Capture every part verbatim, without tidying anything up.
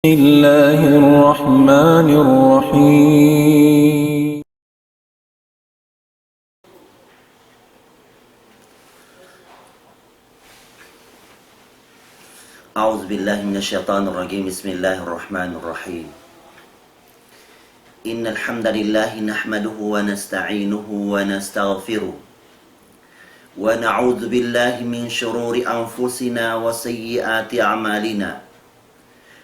الله الرحمن الرحيم. أعوذ بالله من الشيطان الرجيم. بسم الله الرحمن الرحيم. إن الحمد لله نحمده ونستعينه ونستغفره، ونعوذ بالله من شرور أنفسنا وسيئات أعمالنا.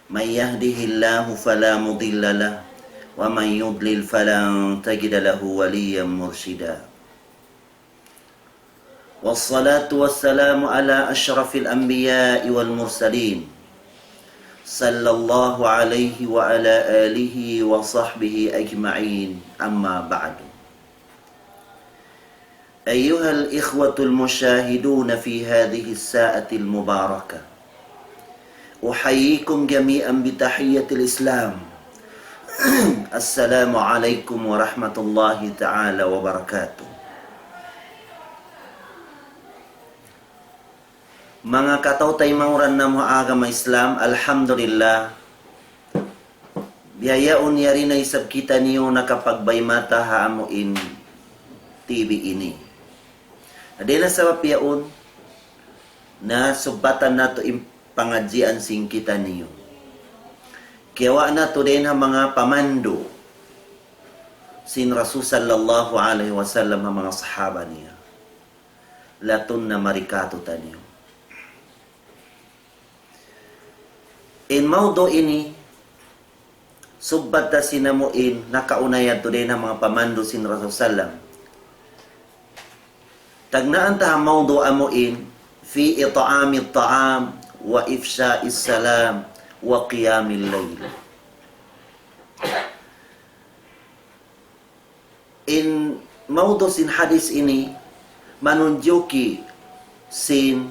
من يهده الله فلا مضل له، ومن يضلل فلن تجد له وليا مرشدا. والصلاة والسلام على أشرف الأنبياء والمرسلين، صلى الله عليه وعلى آله وصحبه أجمعين. أما بعد. أيها الإخوة المشاهدون في هذه الساعة المباركة، أحييكم جميعا بتحية الإسلام. السلام عليكم ورحمة الله تعالى وبركاته. Manga kataw-taymanghuran namu' ha agama Islam, alhamdulillah. Bihaun yari na isab kitaniyu nakapagbaymata ha amu in T V ini. Dayn ha sabab yaun, na subbatan natu' in pangadjian sin kitaniyu. Kiyawa' natu' dayn ha manga pamandu' sin Rasul sallallahu alayhi wasallam ha manga sahaba niya. Latun na mari kātu'niyu. In mawdu' ini, subbat da sin amu in nakauna yadtu dayn ha manga pamandu' sin Rasul sallam. Tagnaan ta ha mawdu' amu in, في إطعام الطعام وإفشاء السلام وقيام الليل. In mawdu' sin hadis ini manunjuki sin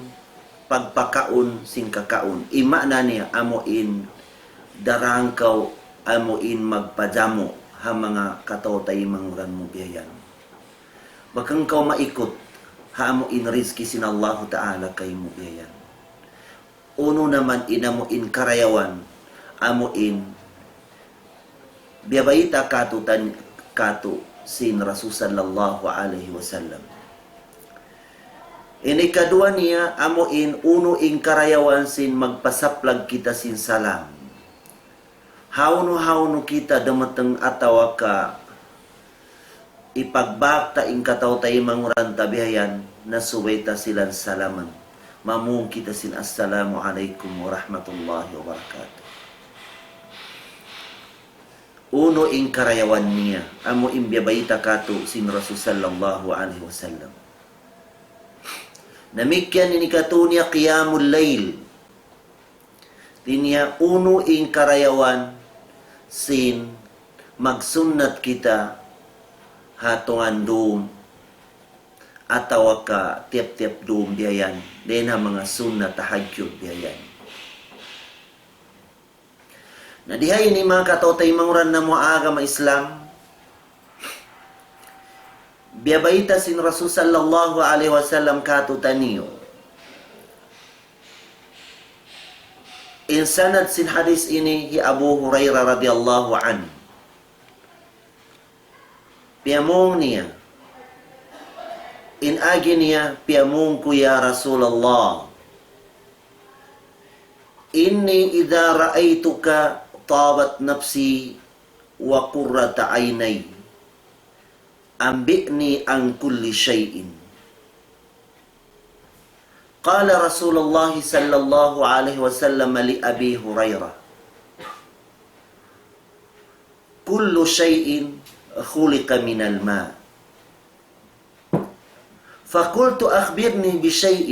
pagpakaun sin kakaun. In maana niya amu in darangkaw amu in magpajamu ha manga kataw-taymanghuran mu biya' yan. Bang kaw maikut ha amu in rizki sin Allahu Ta'ala kaymu biya' yan. Unu naman in amu in karayawan, amu in biyabayta' kātu'niyu, kātu' sin Rasul sallallahu alayhi wasallam. In ikaduwa niya, amu in unu in karayawan sin magpasaplag kita sin salam. Hawnu-hawnu kita dumatung atawa ka ipagbak ta in kataw-taymanghuran ta biya' yan, na subay ta sila salaman. Mamung kita sin assalamu alaykum warahmatullahi wabarakatuh. Unu in karayawan niya, amu in biyabayta' kātu' sin Rasul sallallahu alayhi wasallam. Damikkiyan in ikatu niya qiyamul layl. Hāti niya unu in karayawan sin magsunnat kita ha tungan dum atawa ka tiyap-tiyap dum biya' yan, dayn ha manga sunnat tahajjud biya' yan. Na di ha ini manga kataw-taymanghuran namu' ha agama Islam, biyabayta' sin Rasul sallallahu alayhi wasallam kātu'niyu. In sanad sin hadis ini hi Abu Hurairah radiyallahu anhu. Piyamung niya. In agi niya, piyamung ku, "Ya Rasulullah, إني إذا رأيتك طابت نفسي وقرت عيني، أنبئني عن كل شيء." قال رسول الله صلى الله عليه وسلم لأبي هريرة: كل شيء خلق من الماء. فقلت: أخبرني بشيء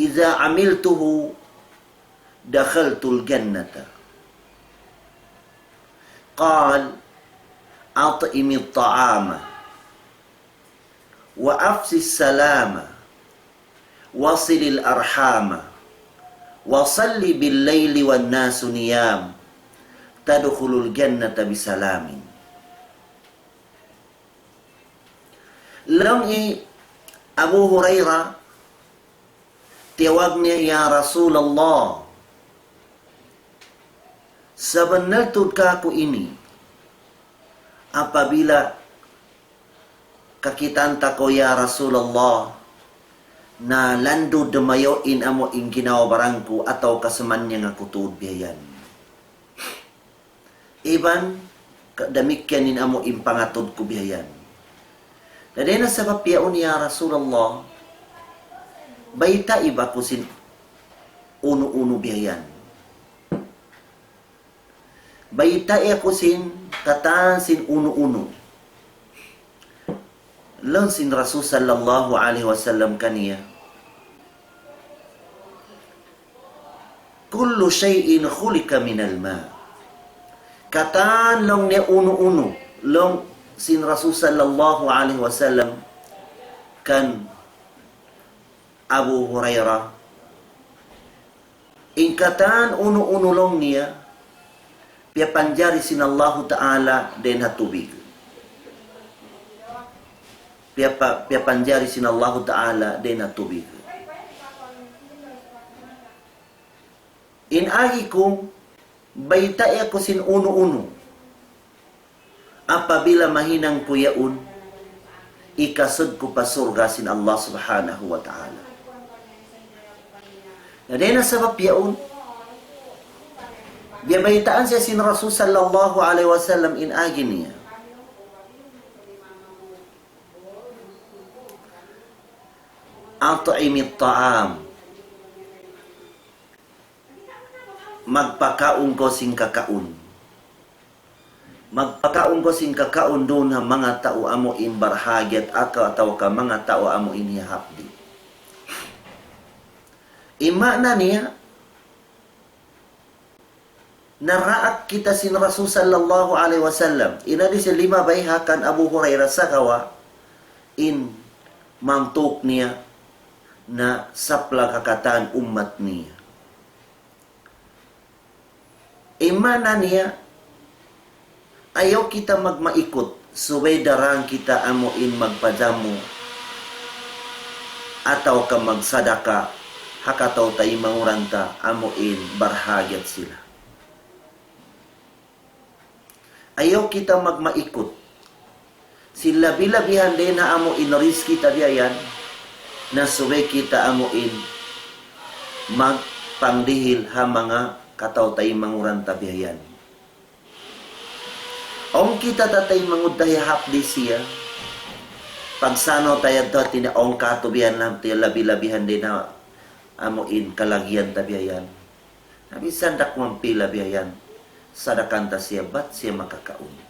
إذا عملته دخلت الجنة. قال: أطعم الطعام، وأفش السلام، وصل الأرحام، وصل بالليل والناس نيام، تدخل الجنة بسلام. Laung hi Abu Hurairah, tiyawag niya, "Ya Rasulullah, Sabunnal tuud kāku' ini, apabila kakitaan ta kaw, ya Rasulullah, na landu' dumayaw in amu in ginhawa-baran ku atawa kasamannyang aku tuud biya' yan. Iban, ka-, damikkiyan in amu in pangatud ku biya' yan. Na dayn ha sabab yaun, ya Rasulullah, baytai ba aku sin unu-unu biya' yan. Baytai aku sin katan sin unu-unu. Laung sin Rasul sallallahu alayhi wasallam kaniya, كل شيء خلق من الماء. Katan laung niya unu-unu, laung sin Rasul sallallahu alayhi wasallam kan Abu Hurairah, in katan unu-unu laung niya, piyapanjari sin Allahu Ta'ala dayn ha tubig. Piyapa-, piyapanjari sin Allahu Ta'ala dayn ha tubig. In agi ku, baytai aku sin unu-unu. Apabila mahinang ku yaun, hikasud ku pa surga' sin Allah Subhanahu wa Ta'ala. Na dayn ha sabab yaun, biyabaytaan siya sin Rasul sallallahu alayhi wasallam in agi niya. أطعم الطعام. Magpakaun kaw sin kakaun. Magpakaun kaw sin kakaun duun ha manga tau amu in barhagyat atawa ka manga tau amu in hiyahapdi'. In maana niya, naraak kita sin Rasul sallallahu alayhi wasallam. In hadis limabay ha kan Abu Hurairah sagawa' in mantuk niya na saplag ha katan ummat niya. In maana niya, ayaw kita magmaikut, subay daran kita amu in magpajamu, atawa ka magsadaka, ha kataw-taymanghuran ta amu in barhagyat sila. Ayaw kita magmaikut. Sin labi-labihan dayn ha amu in rizki ta biya' yan, na subay kita amu in magpangdihil ha manga kataw-taymanghuran ta biya' yan. Awn kita tataymangud ta hiyahapdi' siya. Pagsanaw ta yadtu hati niya awn katu' biya' yan, labi-labihan dayn ha amu in kalagihan ta biya' yan. Na minsan dakuman pila biya' yan, sadakan ta siya, bat siya makakaun.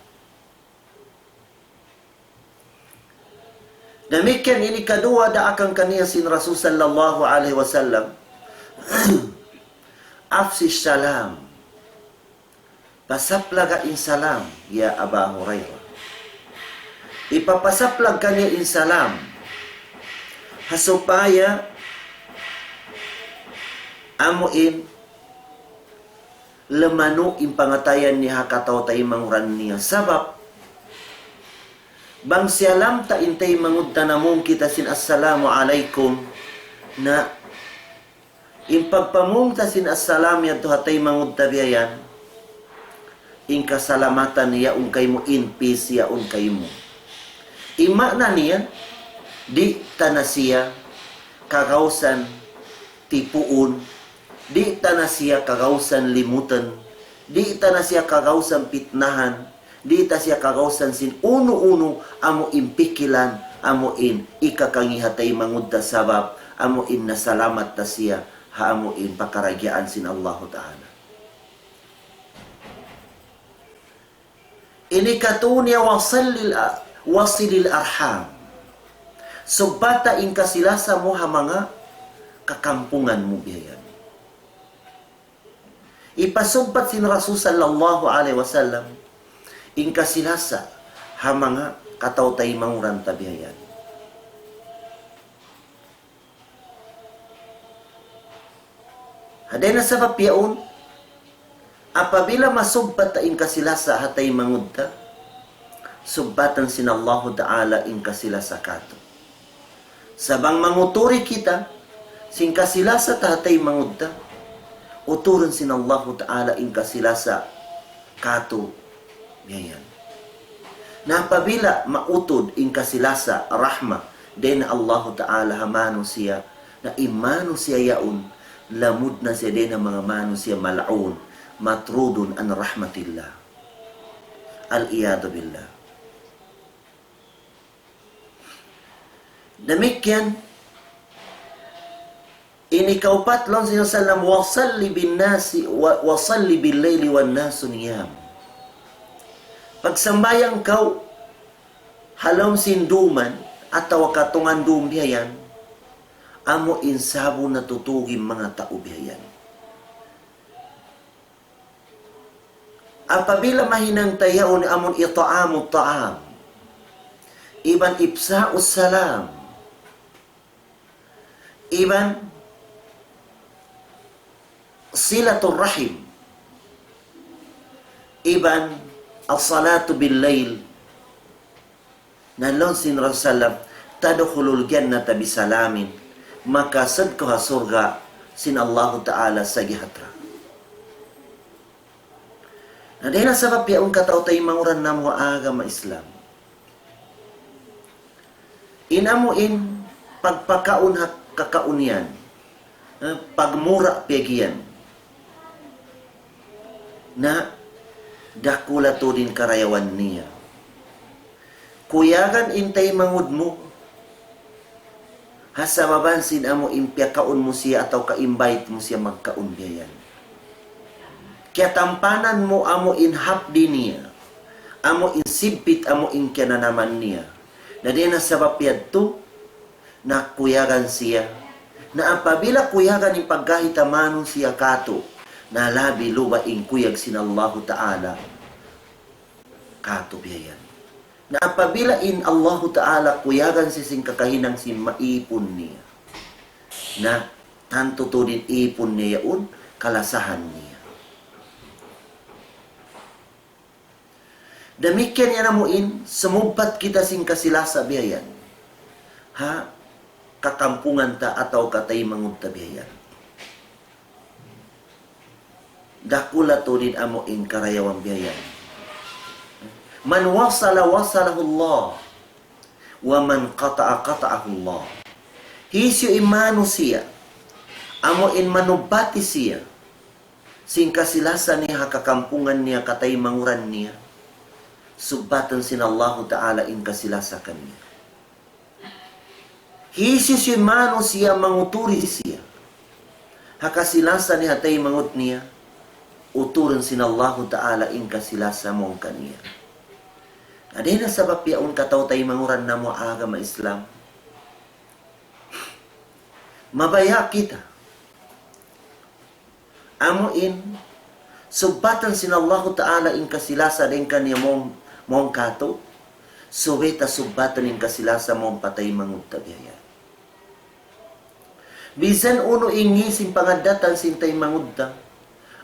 Damikkiyan in hikaduwa daakan kaniya sin Rasul sallallahu alayhi wasallam, أفش السلام. Pasaplaga in salam, ya Aba Hurairah. Hipapasaplag kaniya in salam. Ha supaya amu in lamanu in pangatayan niya ha kataw-taymanghuran niya. Sabab, bang siyalam ta in taymangud ta namung kita sin assalamu alaykum, na in pagpamung ta sin assalam yadtu ha taymangud ta biya' yan, in kasalamatan yaun kaymu, in peace yaun kaymu. In maana niya, di' ta na siya kagausan tipuun, di' ta na siya kagausan limutun, di' ta na siya kagausan pitnahan, di' ta siya kagausan sin unu-unu amu in pikilan, amu in hikakangi' ha taymangud ta sabab, amu in nasalamat ta siya, ha amu in pakaragyaan sin Allahu Ta'ala. In hikatu niya, وصل ال-، وصل الأرحام. Subbata in kasilasa mu ha manga kakampungan mu biya' yan. Hipasubbat sin Rasul sallallahu alayhi wasallam in kasilasa ha manga kataw-taymanghuran ta biya' yan. Ha dayn ha sabab yaun, apabila masubbat ta in kasilasa ha taymangud ta, subbatan sin Allahu Ta'ala in kasilasa katu'. Sa' bang manguturi kita sin kasilasa ta ha taymangud ta, uturun sin Allahu Ta'ala in kasilasa katu' biya' yan. Na apabila mautud in kasi-lasa, rahma, dayn ha Allahu Ta'ala ha manusiya', na in manusiya' yaun, lamud na siya dayn ha manga manusiya' mal'un, matrudun an rahmatillah. Al-iyadhu billah. Damikkiyan, ini kaupat laung sin Rasulullah, وصل بالناس و-، وصل بالليل والناس نيام. Pagsambahayang kaw ha lawm sin duman atawa katungaan dum biya' yan, amu in sa'bu natutug in manga tau biya' yan. Apabila mahinang ta yaun amun إطعام الطعام, iban إفشاء السلام, iban صلة الرحم, iban الصلاة بالليل, na laung sin Rasulullah, تدخل الجنة بسلام, makasud kaw ha surga' sin Allahu Ta'ala sagihatra. Na dayn ha sabab yaun kataw-taymanghuran namu' ha agama Islam, in amu in pagpakaun ha kakaun yan, eh, pagmura piyag-iyan, na dakula' tuud in karayawan niya. Kuyagan in taymanghud mu ha sababan sin amu in piyakaun mu siya atawa ka-invite mu siya magkaun biya' yan. Kiyatampanan mu amu in hapdi' niya, amu in sigpit, amu in kiyananaman niya. Na dayn ha sabab yadtu, na kuyagan siya. Na apabila kuyagan in pagkahi ta manusiya' katu', na labi luba in kuyag sin Allahu Ta'ala katu' biya' yan. Na apabila in Allahu Ta'ala kuyagan siya sin kakahinang sin maipun niya, na tantu tuud in ipun niya yaun kalasahan niya. Damikkiyan yan amu in sumugpat kita sin kasi-lasa biya' yan ha kakampungan ta atawa kataymangud ta biya' yan. Dakula' tuud in amu in karayawan biya' yan. من وصل وصله الله ومن قطع قطعه الله. Hisiyu in manusiya' amu in manugbati siya sin kasi-lasa niya ha kakampungan niya, kataymanghuran niya, sugbatun sin Allahu Ta'ala in kasi-lasa kaniya. Hisiyu-siyu in manusiya' manguturi siya ha kasi-lasa niya, ha taymanghud niya, uturun sin Allahu Ta'ala in kasi-lasa mawn kaniya. Na dayn ha sabab yaun kataw-taymanghuran namu' ha agama Islam, mabaya' kita amu in sugbatun sin Allahu Ta'ala in kasi-lasa dayn kaniya mawn, mawn katu', subay ta sugbatun in kasi-lasa mawn pa taymanghud ta biya' yan. Misan unu in ngī' sin pangaddatan sin taymanghud ta,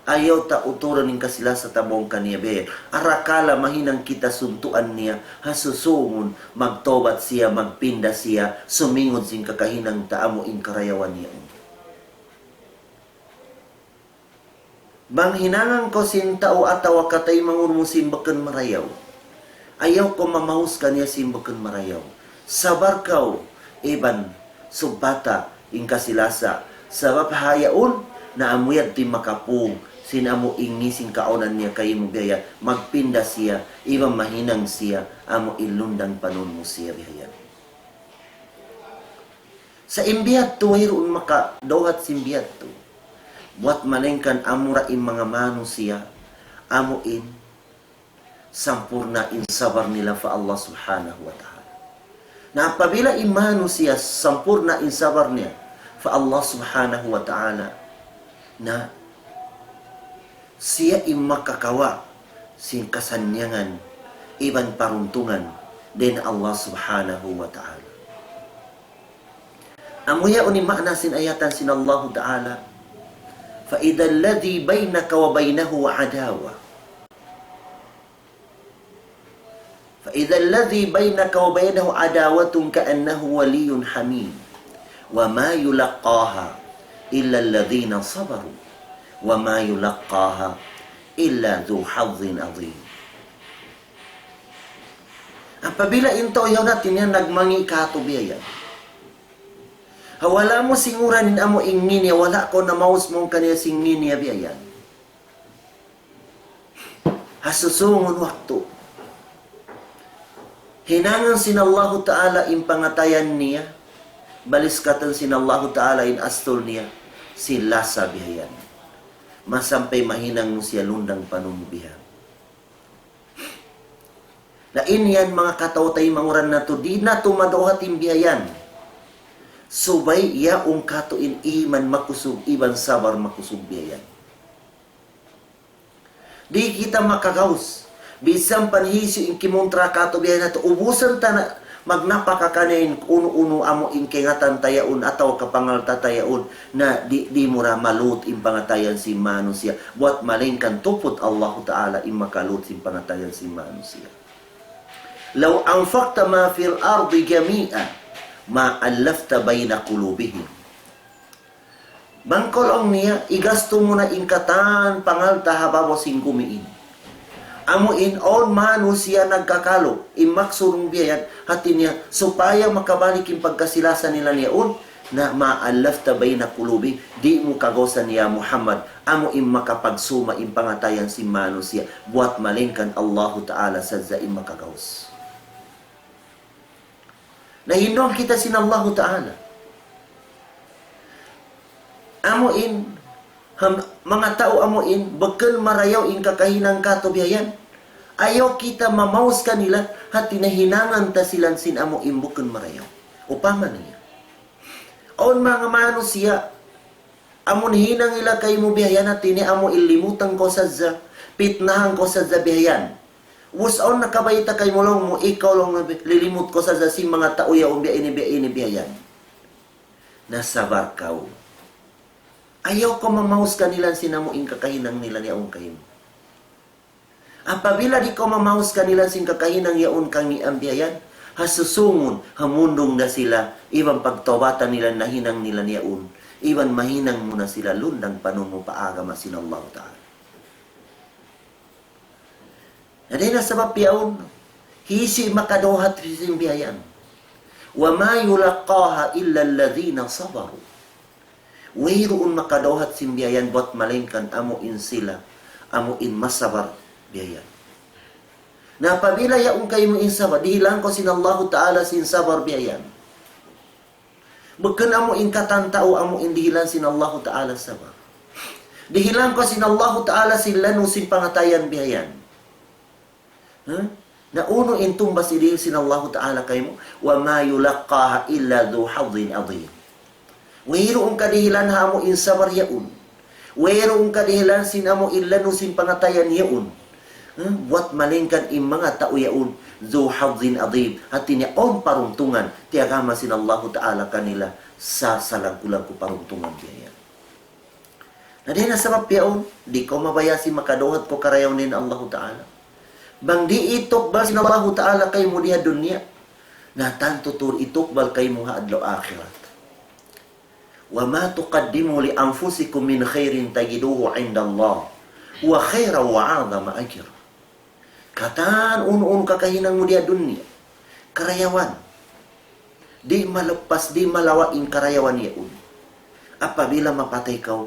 ayaw ta uturun in kasi-lasa ta mawn kaniya biya' yan. Arakala' mahinang kita suntuan niya, ha susūngun, magtawbat siya, magpinda siya, sumingud sin kakahinang ta amu in karayawan niya. Bang hinangan kaw sin tau atawa kataymanghuran mu sin bukun marayaw, ayaw kaw mamaus kaniya sin bukun marayaw. Sabar kaw, iban sugbata in kasi-lasa. Sabab ha yaun, na amu yadtu in makapung sin amu in ngī' sin kaawnan niya kaymu biya' yan, magpinda siya, iban mahinang siya, amu in lundang panun mu siya biya' yan. Sa' in biya' yadtu, wayruun makadawhat sin biya' yadtu. Buwat malaingkan amura in manga manusiya', amu in sampurna' in sabar nila pa Allah Subhanahu wa Ta'ala. Na apabila in manusiya' sampurna' in sabar niya pa Allah Subhanahu wa Ta'ala, na siya in makakawa' sin kasannyangan iban paruntungan dayn ha Allah Subhanahu wa Ta'ala. Amu yaun in maana sin ayatan sin Allahu Ta'ala, فإذا الذي بينك وبينه عداوة، فإذا الذي بينك وبينه عداوة كأنه ولي حميم، وما يلقاها إلا الذين صبروا، وما يلقاها إلا ذو حظ عظيم. Apabila in tau yaun hati niya nagmangi' katu' biya' yan. Ha wala' mu singuran in amu in ngi' niya, wala' kaw namaus mawn kaniya sin ngi' niya biya' yan. Ha susungun waktu, hinangan sin Allahu Ta'ala in pangatayan niya, baliskatan sin Allahu Ta'ala in astul niya, sin lasa biya' yan. Masampay mahinang mu siya lundang panumu biya' yan. Na in yan manga kataw-taymanghuran natu', di' natu' maduhat in biya' yan. Subay yaun katu' in iman makusug, iban sabar makusug biya' yan. Di' kita makagaus. Bisan pa hisiyu in kimuntra katu' biya' yan natu', ubusan ta na magnapaka kaniya in unu-unu amu in kaingatan ta yaun atawa kapangalta' ta yaun, na di', di' mu ra malut in pangatayan sin manusiya'. Buwat malayngkan tuput Allahu Ta'ala in makalut sin pangatayan sin manusiya'. لو أنفقت ما في الأرض جميعا ما ألفت بين قلوبهم. Bang kaw laung niya, igastu mu na in katan pangalta' ha babaw sin gumi ini. Amu in awn manusiya' nagkakalu, in maksud biya' yan, hati niya, supaya makabalik in pagkasi-lasa nila yaun, na ما ألفت بين قلوبهم, di' mu kagausan ya Muhammad, amu in makapagsuma in pangatayan sin manusiya', buwat malayngkan Allahu Ta'ala sadja in makagaus. Na hinduan kita sin Allahu Ta'ala. Amu in, ham-, manga tau amu in, bukun marayaw in kakahinang katu' biya' yan. Ayaw kita mamaus kanila, hati niya hinangan ta sila sin amu in bukun marayaw. Upama niya. Awn manga manusiya', amun hinang nila kaymu biya' yan, hati niya amu in limutan kaw sadja, pitnahan kaw sadja biya' yan. Ubus awn nakabayta' kaymu laung mu, ikaw laung mu, lilimut kaw sadja sin manga tau yaun biya' ini, biya' ini, biya' yan. Na sabar kaw. Ayaw kaw mamaus kanila sin amu in kakahinang nila yaun kaymu. Apabila di' kaw mamaus kanila sin kakahinang yaun kangīan biya' yan, ha susungun, hamundung da sila, iban pagtawbatan nila nahinang nila yaun, iban mahinang mu na sila lundang panumu pa agama sin Allahu Ta'ala. Na dayn ha sabab yaun, hisiyu in makaduhat sin biya' yan. وما يلقاها إلا الذين صبروا. Wayruun makaduhat sin biya' yan buwat malayngkan amu in sila, amu in masabar biya' yan. Na apabila yaun kaymu in sabar, dihilan kaw sin Allahu Ta'ala sin sabar biya' yan. Bukun amu in katan tau amu in dihilan sin Allahu Ta'ala sabar. Dihilan kaw sin Allahu Ta'ala sin lanu sin pangatayan biya' yan. Ha? Na unu in tumbas idihil sin Allahu Ta'ala kaymu, وما يلقاها إلا ذو حظ عظيم. Wayruun kadihilan ha amu in sabar yaun. Wayruun kadihilan sin amu in lanu sin pangatayan yaun. Ha? Buwat malayngkan in manga tau yaun, ذو حظ عظيم. Hati niya awn paruntungan, tiyagama sin Allahu Ta'ala kanila, sa-, salaggu'-laggu' paruntungan biya' yan. Na dayn ha sabab yaun, di' kaw mabaya' sin makaduhat kaw karayawan dayn ha Allahu Ta'ala. Bang di' itukbal sin Allahu Ta'ala kaymu di ha dunya, na tantu tuud itukbal kaymu ha adlaw akhirat. وما تقدموا لأنفسكم من خير تجدوه عند الله هو خيرا وأعظم أجرا. Katan unu-unu kakahinang mu di ha dunya. Karayawan. Di' malappas, di' malawa' in karayawan yaun. Apabila mapatay kaw,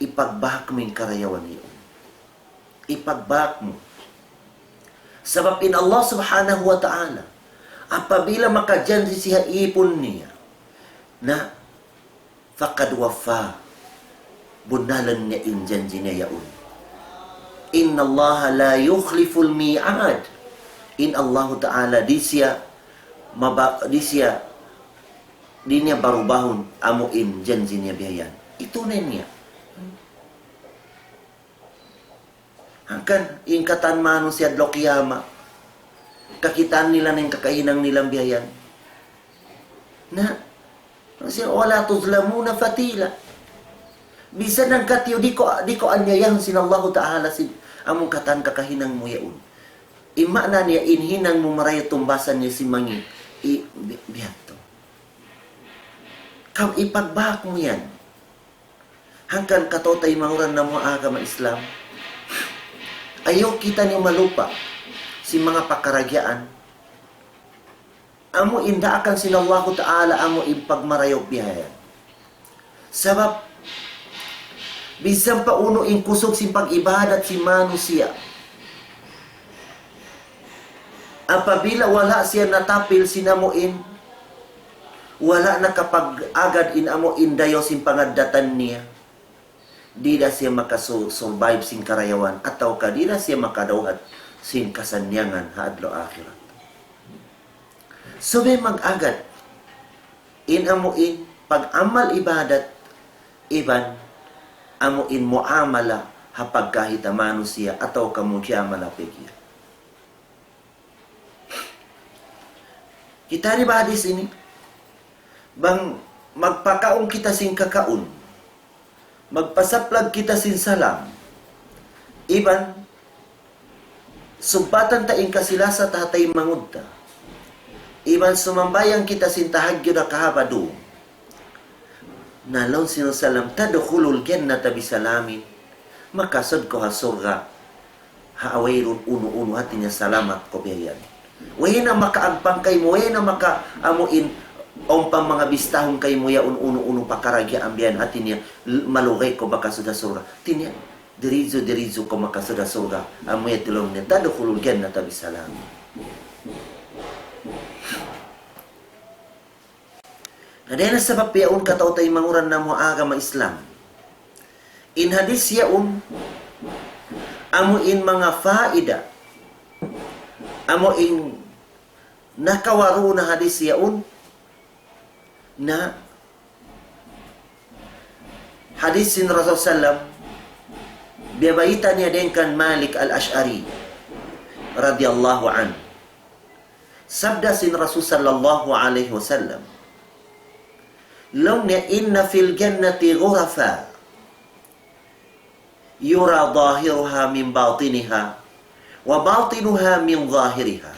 ipagbahak mu in karayawan yaun. Ipagbahak mu. Sabab in Allah Subhanahu wa Ta'ala, apabila makajanji' siya ha ipun niya, na فقد وفى. Bunnalan niya in janji' niya yaun. إن الله لا يخلف الميعاد. In Allahu Ta'ala di' siya maba-, di' siya, di' niya barubahun amu in janji' niya biya' yan. Itunay niya. Hangkan in katan manusiya' adlaw kiyamat, kakitaan nila na in kakahinang nila biya' yan. Na, siya, ولا تظلمون فتيلا. Bisan hangkatiyu di' kaw, di' kaw aniyayahun sin Allahu Ta'ala sin amu in katan kakahinang mu yaun. In maana niya in hinang mu marayaw tumbasan niya sin mangi', i-, bi-, biya' yadtu. Kaw ipagbahak mu yan. Hangkan kataw-taymanghuran namu' ha agama Islam. Ayaw kitaniyu malupa sin manga pagkarajaan amu in daakan sin Allahu Ta'ala amu in pagmarayaw bihayan. Sabab, minsan pa unu in kusug sin pag-ibadat sin manusiya'. Apabila wala' siya natapil sin amu in, wala' nakapag-agad in amu in dayaw sin pangaddatan niya, di' da siya makasu-, survive sin karayawan, atawa ka di' da siya makadawhat sin kasannyangan ha adlaw akhirat. Subay mag-agad in amu in pag-amal ibadat, iban amu in muamala ha pagkahi ta manusiya' atawa ka mujamala pegg iya. Kita' di ba hadis ini? Bang magpakaun kita sin kakaun, magpasaplag kita sin salam, iban subbatan ta in kasi-lasa ta ha taymanghud ta, iban sumambahayang kita sin tahajjud ha kahaba' dum. Na laung sin Rasulullah, "Tadkhulul jannata bisalamin." Makasud kaw ha surga' ha wayruun unu-unu, hati niya salamat kaw biya' yan. Way na makaagpang kaymu, way na maka-, amu in, awn pa manga bistahun kaymu yaun unu-unu pagkarajaan biya' yan, hati niya, l-, malugay kaw makasud ha surga'. Hati niya, diritsu-diritsu kaw makasud ha surga'. Amu yan laung niya, "Tadkhulul jannata bisalam." Na dayn ha sabab yaun kataw-taymanghuran namu' agama Islam. In hadis yaun, amu in manga faida, amu in nakawaru na hadis yaun, na hadis sin Rasul sallam, biyabayta' niya dayn kan Malik Al-Ash'ari, radiyallahu anhu. Sabda sin Rasul sallallahu alayhi wasallam, laung niya, "Inna fil jannati ghurafa, yura zahiruha min batiniha, wa batinuha min zahiriha.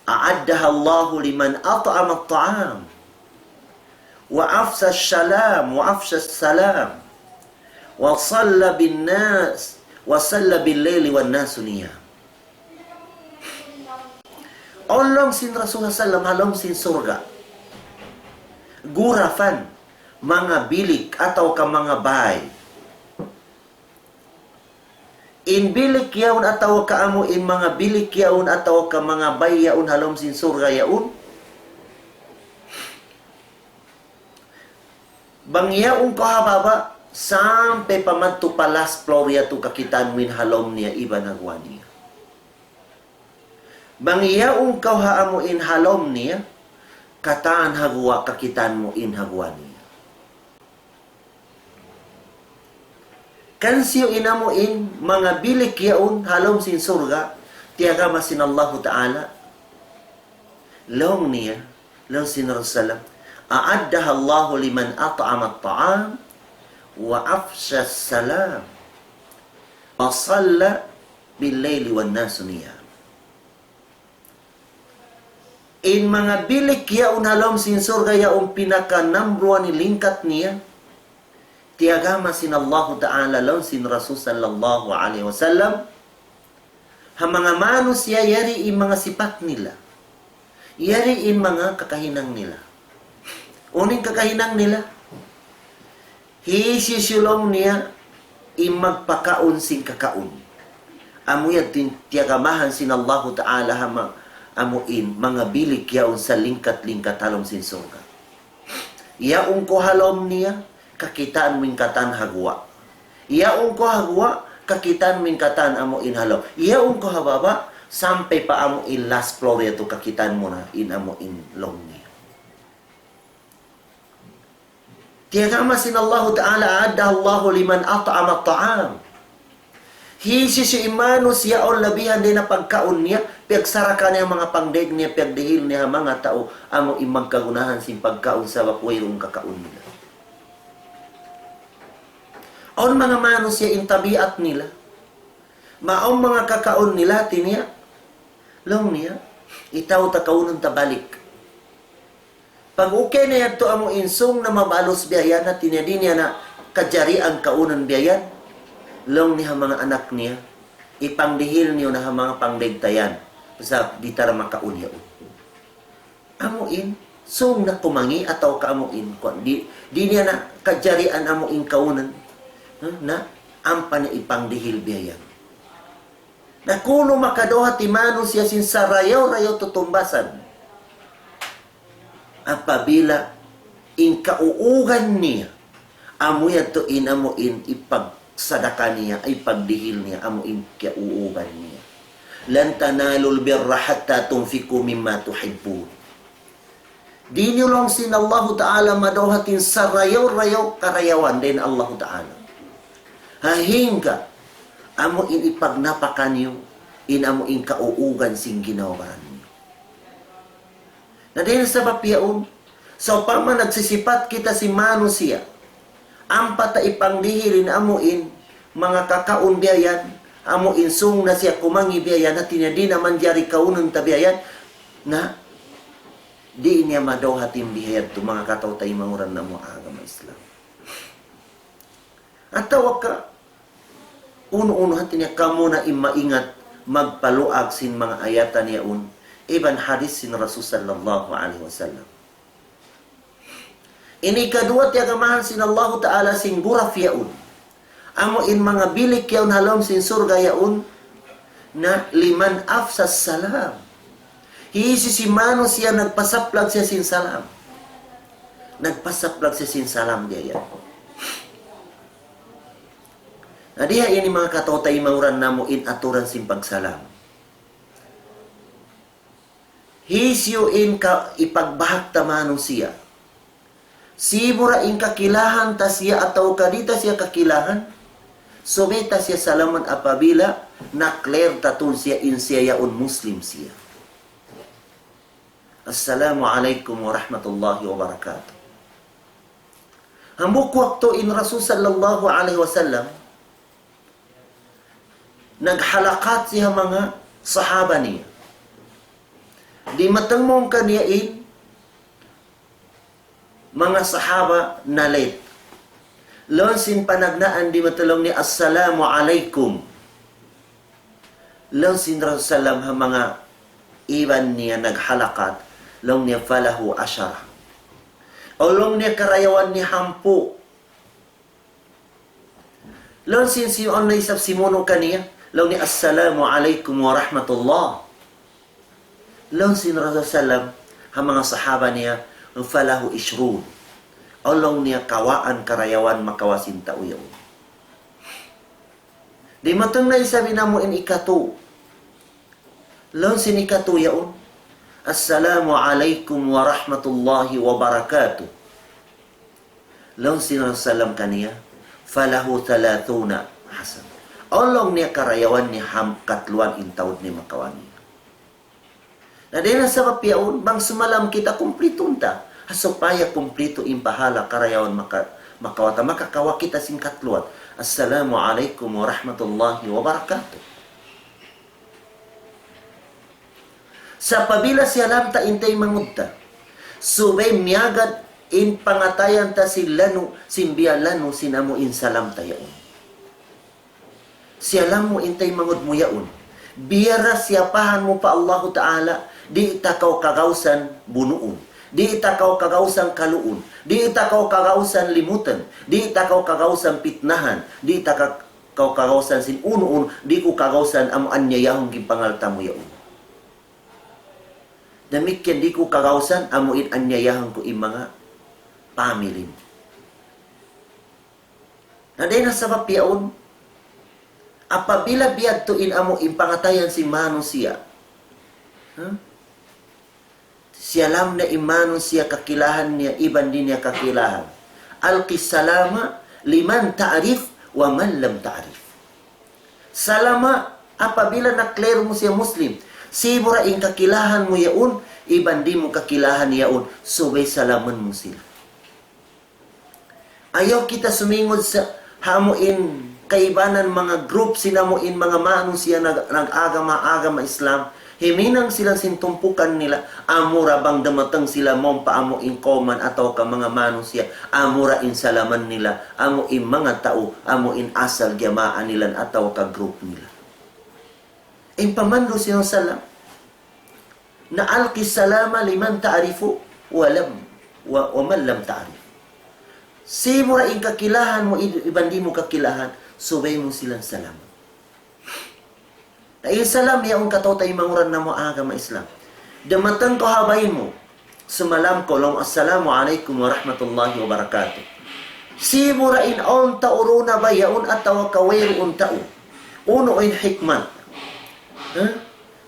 A'addaha Allahu liman at'ama at-ta'am, wa afsha as-salam, wa afsha as-salam, wa salla bin nas, wa salla bil layli wan nasu niyam." Awn laung sin Rasulullah sallam ha lawm sin surga'. Ghurafan, manga bilik atawa ka manga bay. In bilik yaun atawa ka amu in manga bilik yaun atawa ka manga bay yaun ha lawm sin surga' yaun. Bang yaun kaw ha baba', sampay pa madtu pa last floor yadtu kakitaan mu in ha lawm niya iban ha guwa' niya. Bang yaun kaw ha amu in ha lawm niya, katan ha guwa' kakitaan mu in ha guwa' niya. Kansiyu in amu in manga bilik yaun ha lawm sin surga', tiyagama sin Allahu Ta'ala. Laung niya, laung sin Rasulullah, "A'addaha Allahu liman at'ama at-ta'am, wa afsha as-salam, wa salla bil layli wan nasu niyam." In manga bilik yaun ha lawm sin surga' yaun pinaka number one in lingkat niya, tiyagama sin Allahu Ta'ala laung sin Rasul sallallahu alayhi wasallam, ha manga manusiya' yari in manga sipat nila. Yari in manga kakahinang nila. Unu in kakahinang nila? Hisiyu-siyu laung niya in magpakaun sin kakaun. Amu yadtu in tiyagamahan sin Allahu Ta'ala ha ma-, amu in manga bilik yaun salingkat-lingkat ha lawm sin surga'. Yaun kaw ha lawm niya, kakitaan mu in katan ha guwa'. Yaun kaw ha guwa', kakitaan mu in katan amu in ha lawm. Yaun kaw ha baba', sampay pa amu in last floor yadtu kakitaan mu na in amu in lawm niya. Tiyagama sin Allahu Ta'ala, "A'addaha Allahu liman at'ama at-ta'am." Hisiyu-siyu in manusiya' awn labihan dayn ha pagkaun niya, piyagsaraka niya manga pangdaig niya, piyagdihil niya ha manga tau amu in magkagunahan sin pagkaun sabab wayruun kakaun nila. Awn manga manusiya' in tabiat nila, maawn manga kakaun nila, hati niya, laung niya, "Itaw ta kaunun ta balik." Pag-ukay na yadtu amu in sung na mabalus biya' yan, hati niya di' niya na kajarian kaunun biya' yan. Laung niya ha manga anak niya, Ipangdihil niyu na ha manga pangdaytayan. Sa' di' ta ra makaun yaun. Amu in, sung na kumangi' atawa ka amu in, kuwan, di', di' niya na kajarian amu in kaunan. Ha? Na, ampa na ipangdihil biya' yan. Na kunu' makadawhat in manusiya' sin sarayaw-rayaw tutumbasan. Apabila in kauugan niya, amu yadtu in amu in ipagsadaka niya, ipagdihil niya, amu in kauugan niya. لن تنالوا البر حتى تنفقوا مما تحبون. Di' niyu laung sin Allahu Ta'ala madawhat in sarayaw-rayaw karayawan dayn Allahu Ta'ala. Hangkan, amu in ipagnapaka niyu, in amu in kauugan sin ginhawa-baran niyu. Na dayn ha sabab yaun, sawpama nagsisipat kita sin manusiya', ampa ta ipangdihil in amu in manga kakaun biya' yan, amu in sung na siya kumangi' biya' yan, hati niya di' na manjari kaunun ta biya' yan, na di' niya madawhat in biya' yadtu, manga kataw-taymanghuran namu' agama Islam. Atawa ka, unu-unu hati niya kamu na in maingat magpaluag sin manga ayatan yaun, iban hadith sin Rasul sallallahu alayhi wasallam. Ini kaduwa tiyagamahan sin Allahu Ta'ala sin guraf yaun. Amu in manga bilik yaun ha lawm sin surga' yaun, na لمن أفشى السلام. Hisiyu-siyu manusiya' nagpasaplag siya sin salam. Nagpasaplag siya sin salam biya' yan. Na diha ini manga kataw-taymanghuran namu' in aturan sin pagsalam. Hisiyu in ka-, ipagbahak ta manusiya'. Sibu' ra in kakilahan ta siya atawa ka di' ta siya kakilahan. Subay ta siya salaman apabila na-clear ta tuud siya in siya yaun Muslim siya. Assalamu alaykum warahmatullahi wabarakatuh. Hambuuk waktu in Rasul sallallahu alayhi wasallam, naghalakat siya ha manga sahaba niya. Dimatung mawn kaniya in manga sahaba na-late. Laung sin panagnaan dimatung, laung niya, "Assalamu alaykum." Laung sin Rasul sallam ha manga iban niya naghalakat, laung niya, "Falahu ashara." Awn laung niya karayawan niya hangpu'. Laung sin, sin awn na isab simunu' kaniya, laung niya, "Assalamu alaykum warahmatullah." Laung sin Rasul sallam ha manga sahaba niya, "Falahu ishrun." Awn laung niya kawhaan karayawan makawa' sin tau yaun. Dimatung na isab in amu in ikatu. Laung sin ikatu yaun, "Assalamu alaykum warahmatullahi wabarakatuh." Laung sin Rasul sallam kaniya, "Falahu thalathuna hasana." Awn laung niya karayawan niya hangkatluan in taud niya makawa' niya. Na dayn ha sabab yaun, bang sumalam kita, kumplitun ta. Ha supaya kumplitu in pahala' karayawan maka-, makawa' ta, makakawa' kita sin katluan. Assalamu alaykum warahmatullahi wabarakatuh. Sa' apabila siyalam ta in taymanghud ta, subay miyagad in pangatayan ta sin lanu', sin biya' lanu', sin amu in salam ta yaun. Siyalam mu in taymanghud mu yaun. Biya' da siyapahan mu pa Allahu Ta'ala, di' ta kaw kagausan bunuun. Di' ta kaw kagausan kaluun. Di' ta kaw kagausan limutun. Di' ta kaw kagausan pitnahan. Di' ta ka-, kaw kagausan sin unu-unu, di' ku kagausan amu anyayahun in pangalta' mu yaun. Damikkiyan di' ku kagausan amu in anyayahun ku in manga pamili mu. Na dayn ha sabab yaun, apabila biya' yadtu in amu in pangatayan sin manusiya', ha? Siyalam na in manusiya' kakilahan niya, iban di' niya kakilahan. ألق السلام لمن تعرف ومن لم تعرف. Salama apabila na-clear mu siya Muslim. Sibu' ra in kakilahan mu yaun, iban di' mu kakilahan yaun, subay salaman mu sila. Ayaw kita sumingud sa ha amu in kaibanan manga group sin amu in manga manusiya' nag-, nag-agama, agama Islam. Himinang sila sin tumpukan nila, amura bang dumatung sila mawn pa amu in kawman atawa ka manga manusiya', amura in salaman nila, amu in manga tau, amu in asal jamaa nila atawa ka group nila. Pamandu' sin Rasulullah, na ألق السلام لمن تعرف ولم و- ومن لم تعرف. Sibu' da in kakilahan mu id-, iban di' mu kakilahan, subay mu silang salam. Na in salam yaun kataw-taymanghuran namu' agama Islam. Dumatung kaw ha bay mu, sumalam kaw laung, "Assalamu alaykum warahmatullahi wabarakatuh." Sibu' da in awn tau duun ha bay yaun atawa ka wayruun tau. Unu in hikmat? Ha?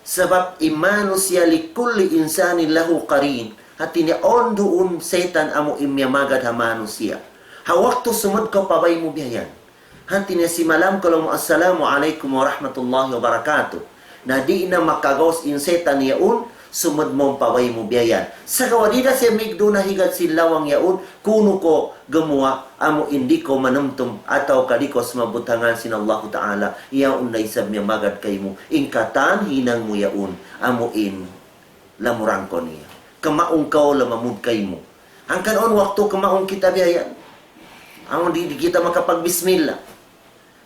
Sabab in manusiya' لكل إنسان له قرين. Hati niya awn duun saytan amu in miyamagad ha manusiya'. Ha waktu sumud kaw pa bay mu biya' yan. Hati niya simalam kaw laung mu, "Assalamu alaykum warahmatullahi wabarakatuh." Na di' na makagaus in saytan yaun, sumud mawn pa bay mu biya' yan. Sagawa' di' da siya migdu' na higad sin lawang yaun, kunu' kaw gumuwa', amu in di' kaw manumtum, atawa ka di' kaw sumabut ha ngan sin Allahu Ta'ala, yaun na isab miyamagad kaymu, in katan hinang mu yaun, amu in lamurang kaw niya. Kumaun kaw lamamud kaymu. Hangkan awn waktu kumaun kita biya' yan. Amu di', di' kita makapagbismillah.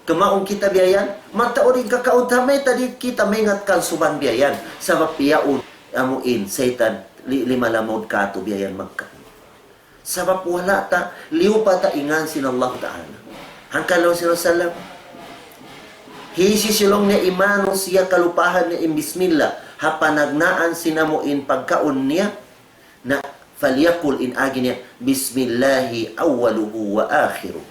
Kumaun kita biya' yan. Mataud in kakaun ta, mayta' di' kita maingat kan suban biya' yan. Sabab yaun, amu in, saytan, li-, limalamud katu' biya' yan magkaun. Sabab wala' ta, liyupa ta in ngan sin Allah Ta'ala. Hangkan laung sin Rasulullah, hisiyu-siyu laung niya in manusiya' kalupahan niya in bismillah, ha panagnaan sin amu in pagkaun niya, na فليقل in agi niya, بسم الله أوله وآخره.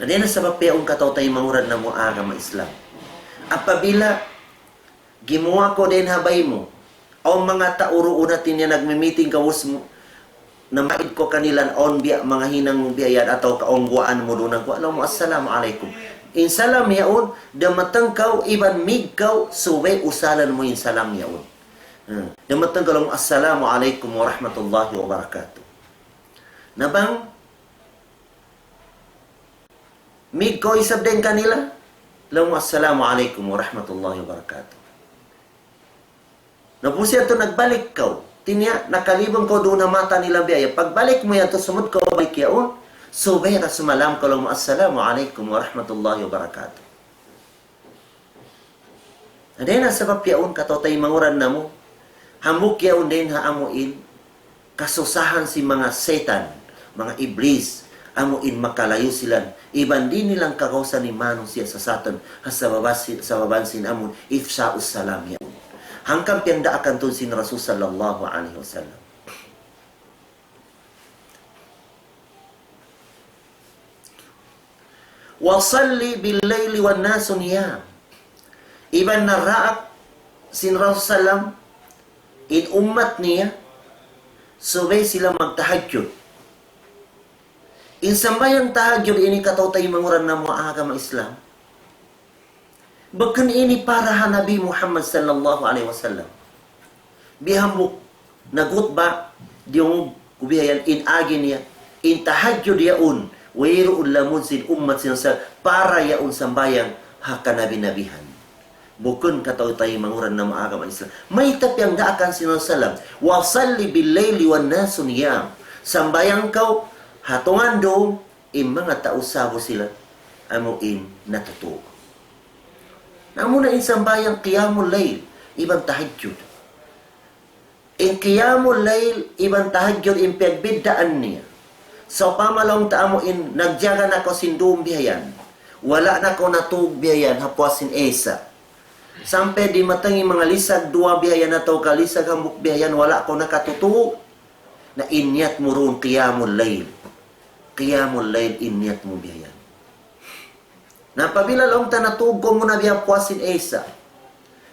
Na dayn ha sabab yaun kataw-taymanghuran namu' agama Islam. Apabila gimuwa' kaw dayn ha bay mu, awn manga tau duun hati niya nagmi-meeting, gawus mu, namaid kaw kanila, awn biya' manga hinang mu biya' yan atawa ka awn guwaan mu duun nagguwa', laung mu, "Assalamu alaykum." In salam yaun, dumatung kaw, iban mig kaw, subay usalan mu in salam yaun. Hmm. Dumatung kaw laung mu, "Assalamu alaykum warahmatullahi wabarakatuh." Na bang mig kaw isab dayn kanila, laung mu, "Assalamu alaykum warahmatullahi wabarakatuh." Na pag'ubus yadtu nagbalik kaw. Hati niya, nakalibang kaw duun ha mata nila biya' yan. Pagbalik mu yadtu, sumud kaw balik yaun, subay da sumalam kaw laung mu, "Assalamu alaykum warahmatullahi wabarakatuh." Na dayn ha sabab yaun kataw-taymanghuran namu', hambuuk yaun dayn ha amu in kasusahan sin manga saytan, manga iblis, amu in makalayu' sila, iban di' nila kagausan in manusiya' sasatan, ha sabab sin, sabab sin amu in ifsha'us salam yaun. Hangkan piyagdaakan tuud sin Rasul sallallahu alayhi wasallam. وصل بالليل والناس نيام. Iban naraak sin Rasul sallam in ummat niya, subay sila magtahajjud. In sambahayang tahajjud ini kataw-taymanghuran namu' agama Islam. Bukun ini para ha Nabi Muhammad sallallahu alayhi wasallam. Biya' hambuuk naghutba, diyungug ku biya' yan in agi niya, in tahajjud yaun, wayruun lamud sin ummat sin sa, para yaun sambahayang ha kanabi-nabihan. Bukun kataw-taymanghuran namu' agama Islam. Mayta' piyagdaakan sin Rasul sallam, وصل بالليل والناس نيام. Sambahayang kaw, ha tunga' dum, in manga tau sa'bu sila, amu in natutug. Na amuna in sambahayang qiyamul layl, iban tahajjud. In qiyamul layl, iban tahajjud in piyagbiddaan niya. Sawpama laung ta amu in nagjaga na kaw sin dum biya' yan. Wala' na kaw natug biya' yan, ha puas sin Isa. Sampay dimatung in manga lisag duwa biya' yan atawa ka lisag hambuuk biya' yan, wala' kaw nakatutug. Na in niyat mu duun qiyamul layl. Qiyamul layl in niyat mu biya' yan. Na apabila laung ta natug kaw muna biya' puas sin Isa.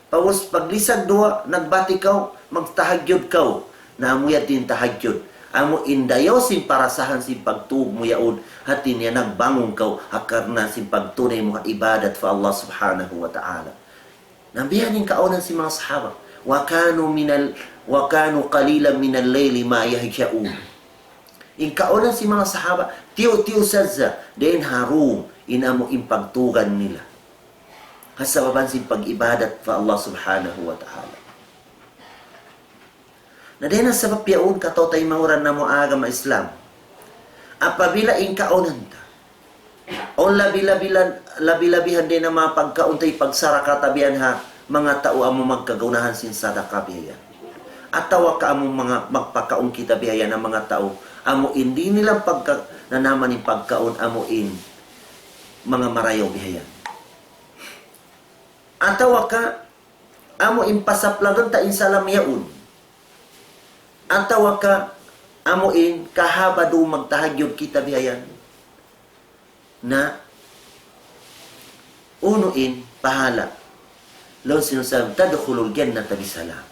Pag'ubus paglisag duwa, nagbati kaw, magtahajjud kaw. Na amu yadtu in tahajjud. Amu in dayaw sin parasahan sin pagtug mu yaun, hati niya nagbangun kaw, ha karna' sin pagtunay mu ha ibadat pa Allah Subhanahu wa Ta'ala. Na biya' yan in kaawnan sin manga sahaba. وكانوا من ال-، وكانوا قليلا من الليل ما يهجعون. In kaawnan sin manga sahaba, tiyu'-tiyu' sadja, dayn ha dum, in amu in pagtugan nila. Ha sabab sin pag-ibadat pa Allah Subhanahu wa Ta'ala. Na dayn ha sabab yaun kataw-taymanghuran namu' agama Islam. Apabila in kaawnan ta, Awn labi-labi-, labi-labihan dayn ha manga pagkaun ta, ipagsaraka ta biya' yan ha manga tau amu magkagaunahan sin sadaka biya' yan. Atawa ka amu manga magpakaun kita biya' yan ha manga tau amu in di' nila pagka-, nananaman in pagkaun amu in manga marayaw biya' yan. Atawa ka amu in pasaplagan ta in salam yaun. Atawa ka amu in kahaba' duun magtahajjud kita biya' yan. Na unu in pahala'? Laung sin Rasul, "تدخل الجنة بسلام."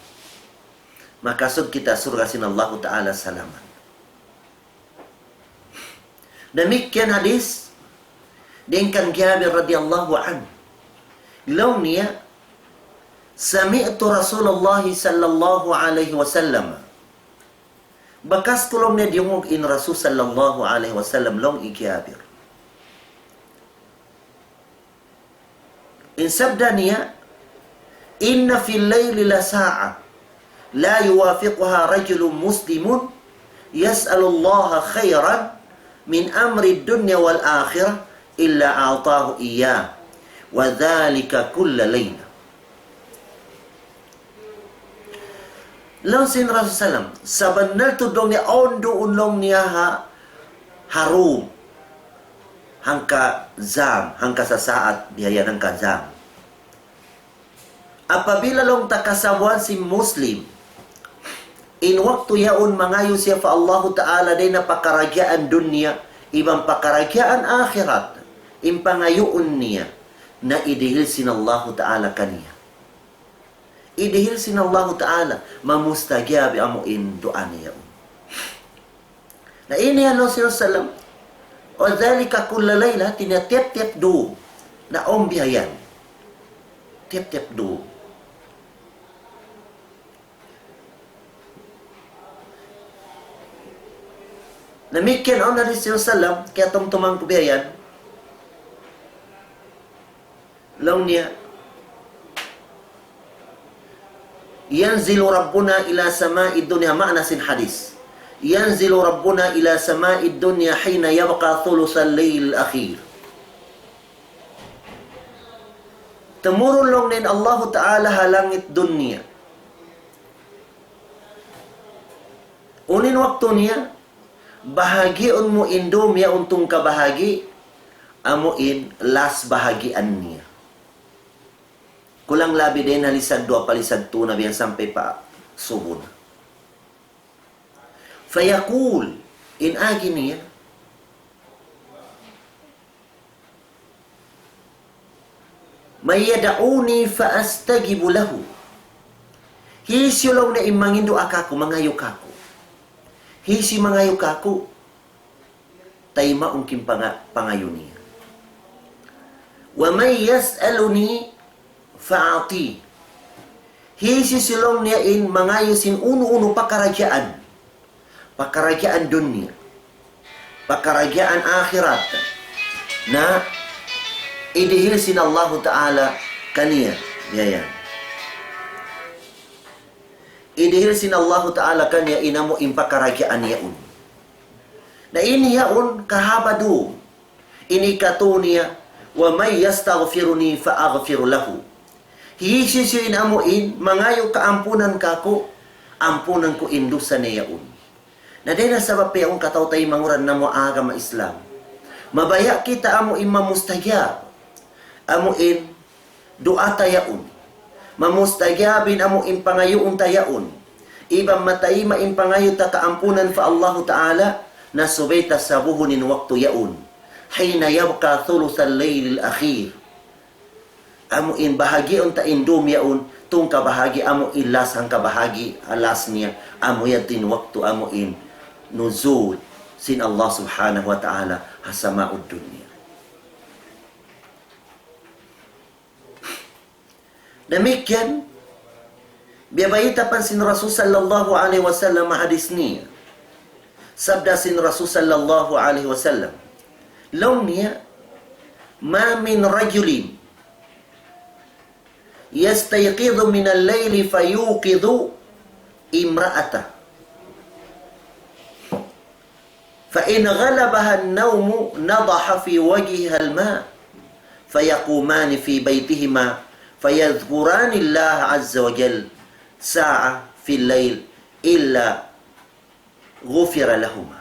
Makasud kita surga' sin Allahu Ta'ala salaman. Damikkiyan hadis dayn kan Jabir radiyallahu anhu. Laung niya, "سمعت رسول الله صلى الله عليه وسلم." Bakas ku laung niya diyungug in Rasul sallallahu alayhi wasallam laung hi Jabir. In sabda niya, "إن في الليل لساعة لا يوافقها رجل مسلم يسأل الله خيرا من أمر الدنيا والآخرة إلا أعطاه إياه، وذلك كل ليلة." Laung sin Rasul sallam, sabunnal tuud laung niya awn duun laung niya ha, ha dum. Hangka jam, hangka sasaat, biya' yan hangka jam. Apabila laung ta kasabuan sin Muslim, in waktu yaun mangayu' siya pa Allahu Ta'ala dayn ha pakaradjaan dunya, iban pakaradjaan akhirat, in pangayuun niya, na idihil sin Allahu Ta'ala kaniya. Idihil sin Allahu Ta'ala, mamustajab amu in duwaa niya yaun. Na ini laung sin Rasul sallam, "وذلك كل ليلة," hati niya tiyap-tiyap dum. Na awn biya' yan. Tiyap-tiyap dum. Damikkiyan awn hadis sin Rasul sallam, kiyatumtuman ku biya' yan. Laung niya, "ينزل ربنا إلى سماء الدنيا," ma'na sin hadis. "ينزل ربنا إلى سماء الدنيا حين يبقى ثلث الليل الأخير." Tumurun laung niya in Allahu Ta'ala ha langit dunya. Unu in waktu niya, bahagiun mu in dum yaun tungka bahagi', amu in last bahagian niya. Kulang labi dayn ha lisag duwa pa lisag tū na biya' yan sampay pa subu na. فيقول, in agi niya, "من يدعوني فأستجب له." Hisiyu laung niya in manginduwaa kāku', mangayu' kāku'. Hisiyu mangayu' kāku', taymaun ku in panga-, pangayu' niya. "ومن يسألني فأعطيه." Hisiyu laung niya in mangayu' sin unu-unu pakaradjaan. Pakaradjaan dunya. Pakaradjaan akhirat. Na idihil sin Allahu Ta'ala kaniya. Ya, ya. Idihil sin Allahu Ta'ala kaniya in amu in pakaradjaan yaun. Na ini yaun kahaba' dum. Ini katu' niya, "ومن يستغفرني فأغفر له." Hisiyu-siyu in amu in mangayu' kaampunan kāku', ampunan ku in dusa niya yaun. Na dayn ha sabab yaun kataw-taymanghuran namu' agama Islam. Mabaya' kita amu in mamustajab. Amu in duwaa ta yaun. Mamustajab in amu in pangayuun ta yaun. Iban matayma' in pangayu' ta kaampunan pa Allahu Ta'ala, na subay ta sabuhun in waktu yaun. حين يبقى ثلث الليل الأخير. Amu in bahagiun ta in dum yaun, tungka bahagi' amu in last hangka bahagi', ha last niya, amu yadtu in waktu amu in nuzul sin Allah Subhanahu wa Ta'ala ha sama'ud dunya. Damikkiyan, biyabayta' pa sin Rasul sallallahu alayhi wasallam hadis niya. Sabda sin Rasul sallallahu alayhi wasallam. Laung niya, "ما من رجل يستيقظ من الليل فيوقظ امرأته." فإن غلبها النوم نضح في وجهها الماء، فيقومان في بيتهما فيذكران الله عز وجل ساعة في الليل إلا غفر لهما.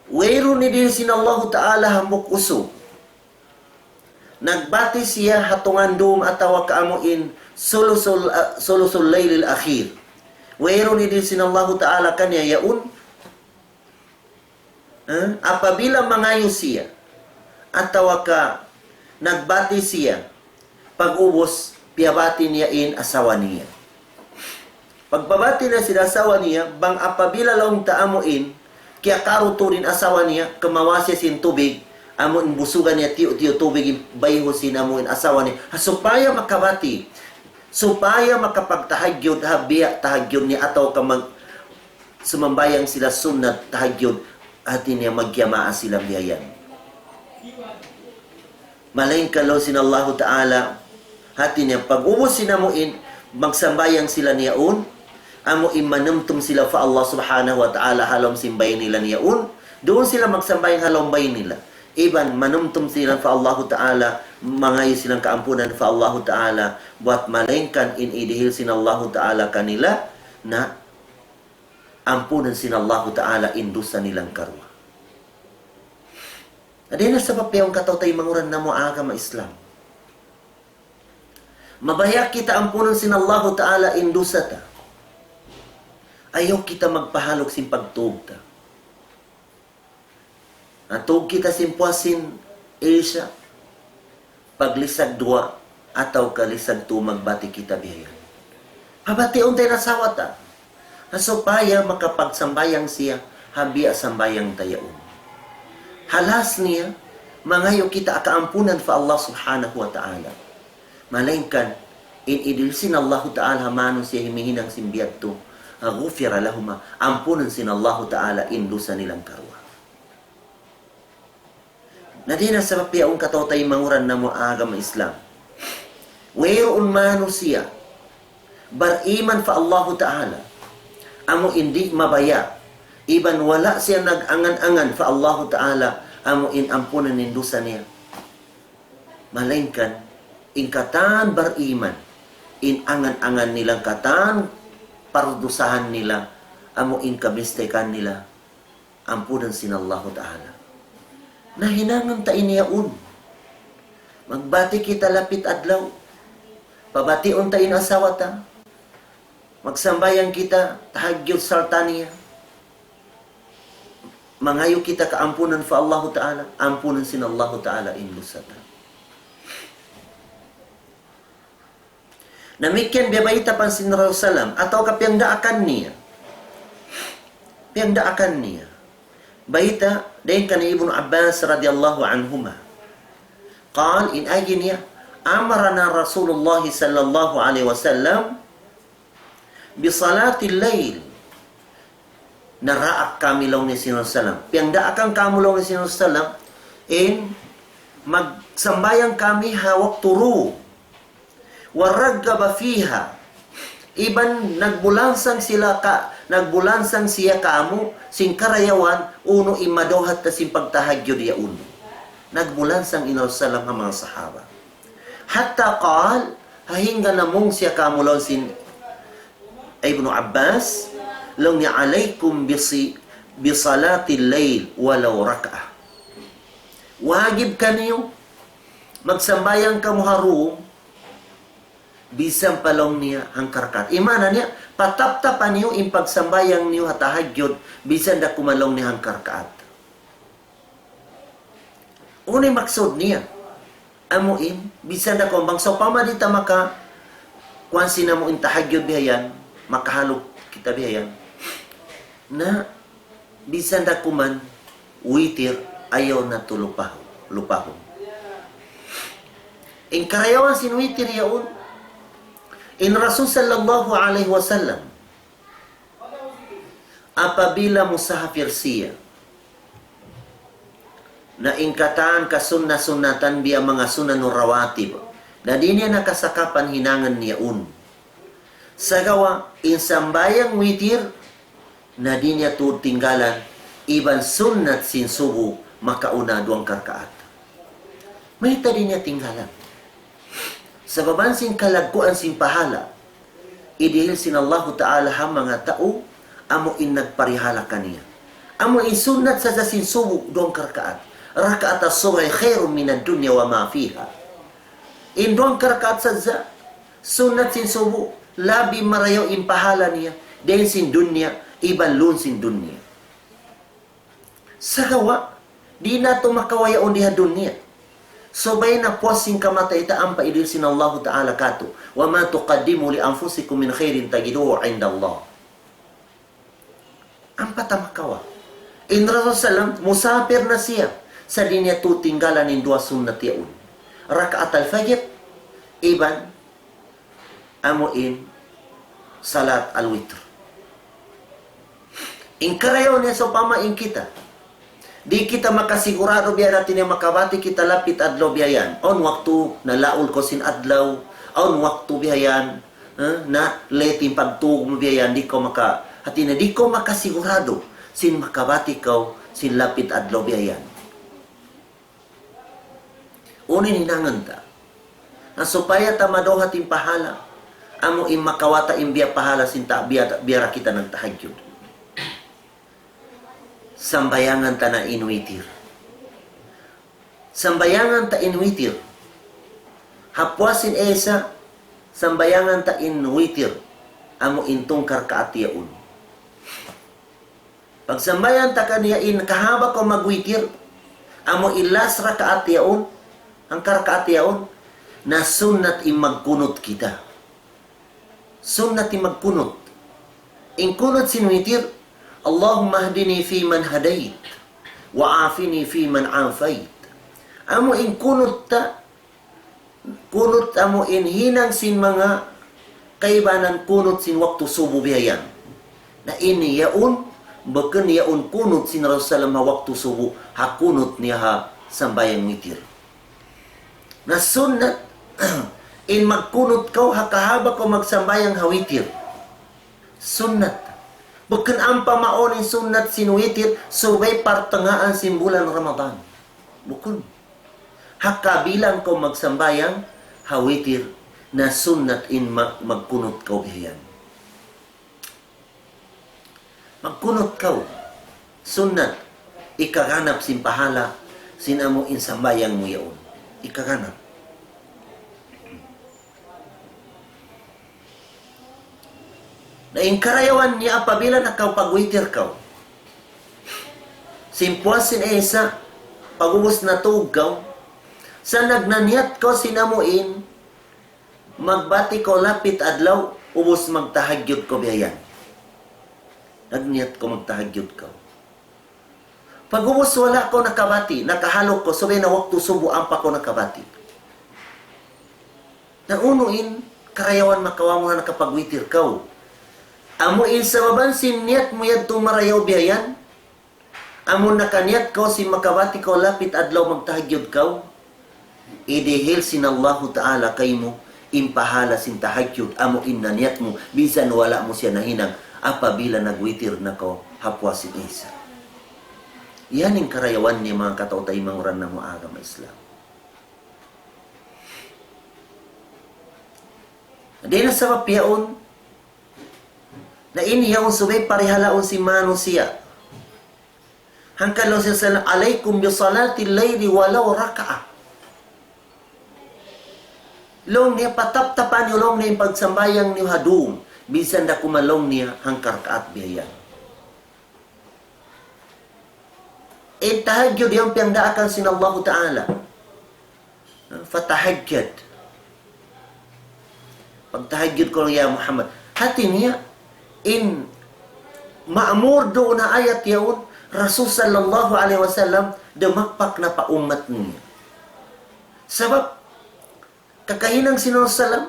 Wayruun dihil sin Allahu Ta'ala hambuuk usug nagbati siya ha tungandum atawa ka amu in sulusul, ah, sulusul laylil akhir. Wayruun dihil sin Allahu Ta'ala kaniya yaun, eh, apabila mangayu siya, atawa ka nagbati siya, pag'ubus, piyabati niya in asawa niya. Pagpabati niya sin asawa niya, bang apabila laung ta amu in, kiyakarutu in asawa niya, kumawa' siya sin tubig, amu in busugan niya tiyu'-tiyu' tubig in bayhu' sin amu in asawa niya. Ha supaya makabati, supaya makapagtahajjud, ha biya' tahajjud niya atawa ka mag-, sumambahayang sila sunnat tahajjud, hati niya magjamaa sila biya' yan. Malaingkan laung sin Allahu Ta'ala, hati niya pag'ubus sin amu in, magsambahayang sila niyaun, amu in manumtum sila pa Allah Subhanahu wa Ta'ala ha lawm sin bay nila niyaun, duun sila magsambahayang ha lawm bay nila. Iban manumtum sila pa Allahu Ta'ala, mangayu' silang kaampunan pa Allahu Ta'ala, buwat malaingkan in idihil sin Allahu Ta'ala kanila, na ampunun sin Allahu Ta'ala in dusa nilang karuwa. Na dayn ha sabab yaun kataw-taymanghuran namu' agama Islam. Mabaya' kita ampunun sin Allahu Ta'ala in dusa ta. Ayaw kita magpahalug sin pagtug ta. Na tug kita sin puas sin Isya, paglisag duwa, atawa ka lisag tu magbati kita biya' yan. Pabatiun ta in asawa ta. Na supaya makapagsambahayang siya, ha biya' sambahayang ta yaun. Halas niya, mangayu' kita kaampunan pa Allah Subhanahu wa Ta'ala. Malaingkan, in idihil sin Allahu Ta'ala ha manusiya' himihinang sin biya' yadtu, غفر لهما, ampunun sin Allahu Ta'ala in dusa nilang karuwa. Na dayn ha sabab yaun kataw-taymanghuran namu' agama Islam. Wayruun manusiya' bariman pa Allahu Ta'ala, amu in di' mabaya', iban wala' siya nag-angan-angan pa Allahu Ta'ala, amu in ampunun in dusa niya. Malaingkan, in katan bariman, in angan-angan nila katan pardusahan nila, amu in kamistekan nila, ampunun sin Allahu Ta'ala. Na hinangun ta in yaun. Magbati kita lapit adlaw. Pabatiun ta in asawa ta. Magsambahayang kita, tahajjud sarta' niya. Mangayu' kita kaampunan pa Allahu Ta'ala, ampunun sin Allahu Ta'ala in dusa ta. Damikkiyan biya' bayta' pa sin Rasul sallam, atawa ka piyagdaakan niya. Piyagdaakan niya. Bayta', dayn kan Ibnu Abbas radiyallahu anhuma. قال, in agi niya, أمرنا رسول الله صلى الله عليه وسلم بصلاة الليل. Naraak kami laung niya sin Rasul sallam. Piyagdaakan kamu laung niya sin Rasul sallam, in magsambahayang kami ha waktu du. ورغب فيها. Iban nagbulansang sila ka, nagbulansang siya kamu, sin karayawan, unu in maduhat ta sin pagtahajjud yaun. Nagbulansang in Rasul sallam ha manga sahaba. حتى قال, hangkan namung siya kamu laung sin Ibnu Abbas, laung niya, عليكم بص-، بصلاة الليل ولو ركعة. Wajib kaniyu, magsambahayang kamu ha dum, bisan pa laung niya hangka rakaat. In maana niya, pataptapan niyu in pagsambahayang niyu ha tahajjud, bisan da kuman laung niya hangka rakaat. Unu in maksud niya? Amu in, bisan da kuman bang sawpama di' ta maka, kuwan sin amu in tahajjud bihayan, makahalug kita bihayan. Na, bisan da kuman, witir, ayaw natu' lupahun, lupahun. In karayawan sin witir yaun, in Rasul sallallahu alayhi wasallam, apabila musafir siya, na in katan kasunnat-sunnatan biya' manga sunanur rawatib, na di' niya nakasakapan hinangun niya yaun. Sagawa', in sambahayang witir, Na di' niya tuud tinggalan, iban sunnat sin subu makauna duwang karkaat. Mayta' di' niya tinggalan? Sabab sin kalagguan sin pahala, idihil sin Allahu Ta'ala ha manga tau, amu in nagparihala kaniya. Amu in sunnat sadja sin subu duwang karkaat. ركعتا الصبح خير من الدنيا وما فيها. In duwang karkaat sadja, sunnat sin subu, labi marayaw in pahala niya, dayn sin dunya, iban lawm sin dunya. Sagawa', di' natu' makawa yaun di ha dunya. Subay na puas sin kamatay ta ampa idihil sin Allahu Ta'ala katu'. وما تقدموا لأنفسكم من خير تجدوه عند الله. Ampa ta makawa. In Rasul sallam, musapir na siya. Sa' di' niya tuud tinggalan in duwa sunnat yaun. ركعتا الفجر, iban amu in salat al-witr. In karayaw niya sawpama in kita. Di' kita makasigurado biya' hati niya makabati kita lapit adlaw biya' yan. Awn waktu nalaul kaw sin adlaw, awn waktu biya' yan, eh, na late in pagtūg mu biya' yan, di' kaw maka-, hati niya di' kaw makasigurado sin makabati kaw sin lapit adlaw biya' yan. Unu in hinangun ta? Na supaya ta madawhat in pahala, amu in makawa' ta in biya' pahala sin ta-, biya', biya' da kita nagtahajjud. Sambayangan ta na in witir. Sambayangan ta in witir. Ha puas sin Isa, sambayangan ta in witir. Amu in tungkar kaat yaun. Pagsambahayang ta kaniya in kahaba' kaw magwitir, amu in last rakaat yaun, hangka rakaat yaun, na sunnat in magkunut kita. Sunnat in magkunut. In kunut sin witir, اللهم اهدني فيمن هديت، وعافني فيمن عافيت. Amu in kunut ta, kunut amu in hinang sin manga kaibanan kunut sin waktu subu biya' yan. Na ini yaun, bukun yaun kunut sin Rasul sallam ha waktu subu, ha kunut niya ha sambahayang witir. Na sunnat, in magkunut kaw ha kahaba' kaw magsambahayang ha witir. Sunnat. Bukun ampa mawn in sunnat sin witir, subay partangahan sin bulan Ramadan. Bukun. Ha kabilang kaw magsambahayang ha witir, na sunnat in ma-, magkunut kaw biya' yan. Magkunut kaw. Sunnat. Ikaganap sin pahala, sin amu in sambahayang mu yaun. Ikaganap. Na in karayawan niya apabila nakapagwitir kaw. Sin puas sin Isa, pag'ubus natug kaw, sa' nagnaniyat kaw sin amu in, magbati kaw lapit adlaw, ubus magtahajjud kaw biya' yan. Nagniyat kaw magtahajjud kaw. Pag'ubus wala' kaw nakabati, nakahaluk kaw, subay na waktu subu ampa kaw nakabati. Na unu in karayawan makawa' mu na nakapagwitir kaw? Amu in sababan sin niyat mu yadtu marayaw biya' yan. Amu nakaniyat kaw sin makabati kaw lapit adlaw magtahajjud kaw. Idihil sin Allahu Ta'ala kaymu in pahala sin tahajjud, amu in naniyat mu, bisan wala' mu siya nahinang, apabila nagwitir na kaw ha puas sin Isa. Yan in karayawan niya manga kataw-taymanghuran namu' agama Islam. Dayn ha sabab yaun, na ini yaun subay parihalaun sin manusiya'. Hangkan laung sin Rasul, عليكم بصلاة الليل ولو ركعة. Laung niya, pataptapan niyu laung niya in pagsambahayang niyu ha dum. Minsan da kuman laung niya hangka rakaat biya' yan. In tahajjud yan piyagdaakan sin Allahu Ta'ala. فتهجد. Pagtahajjud kaw, ya Muhammad. Hati niya, in ma'mur duun ha ayat yaun, Rasul sallallahu alayhi wasallam, dumakpak na pa ummat niya. Sabab, kakahinang sin Rasul sallam,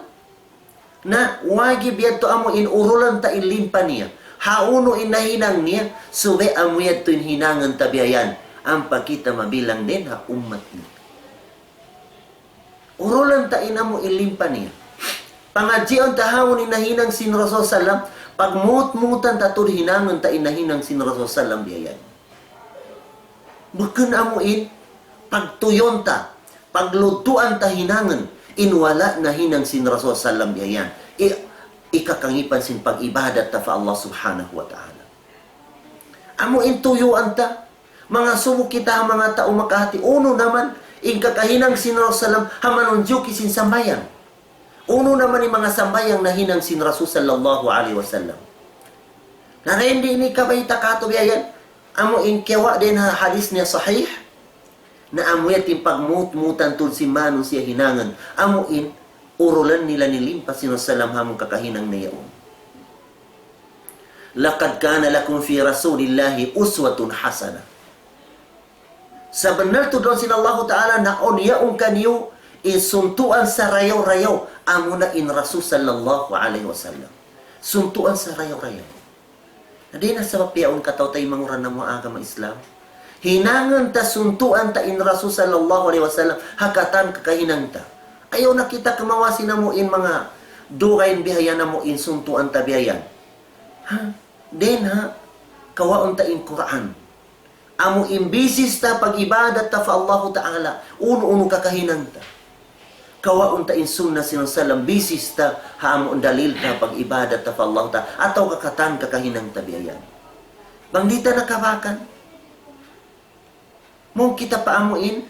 na wajib yadtu amu in urulan ta in limpa niya. Hawnu in nahinang niya, subay amu yadtu in hinangun ta biya' yan. Ampa kita mabilang dayn ha ummat niya. Urulan ta in amu in limpa niya. Pangadjiun ta hawnu in nahinang sin Rasul sallam, Pagmut-mutan ta tuud hinangun ta in nahinang sin Rasul sallam biya' yan. Bukun amu in pagtuyun ta, pagludtuan ta hinangun in wala' nahinang sin Rasul sallam biya' yan. I-, ikakangipan sin pag-ibadat ta pa Allah Subhanahu wa Ta'ala. Amu in tuyuan ta, mangasubu kita ha manga tau makahati, unu naman in kakahinang sin Rasul sallam ha manunjuki sin sambahayang. Unu naman in manga sambahayang nahinang sin Rasul sallallahu alayhi wasallam. Na dayn di ini kabayta' katu' biya' yan, amu in kiyawa' dayn ha hadis niya sahih, na amu yadtu in pagmut-mutan tuud sin manusiya' hinangun, amu in urulan nila nilimpas sin Rasul sallam ha manga kakahinang niya yaun. لقد كان لكم في رسول الله أسوة حسنة. Sabunnal tuud laung sin Allahu Ta'ala, na awn yaun kaniyu in suntuan sarayaw-rayaw, amuna in Rasul sallallahu alayhi wasallam. Suntuan sarayaw-rayaw. Na di' na sabab yaun kataw-taymanghuran namu' agama Islam. Hinangun ta suntuan ta in Rasul sallallahu alayhi wasallam, ha katan kakahinang ta. Ayaw na kita kumawasi namu' in manga dugaing biya' yan amu in suntuan ta biya' yan. Ha? Dayn ha, kawaun ta in Qur'an. Amu in basis ta pag-ibadat ta pa Allahu Ta'ala, unu-unu kakahinang ta. Kawaun ta in sunnah sin Rasul sallam, basis ta ha amu in dalil ta pag-ibadat ta pa Allahu Ta'ala, atawa ka katan kakahinang ta biya' yan. Bang di' ta nakabakan, mung kita pa amu in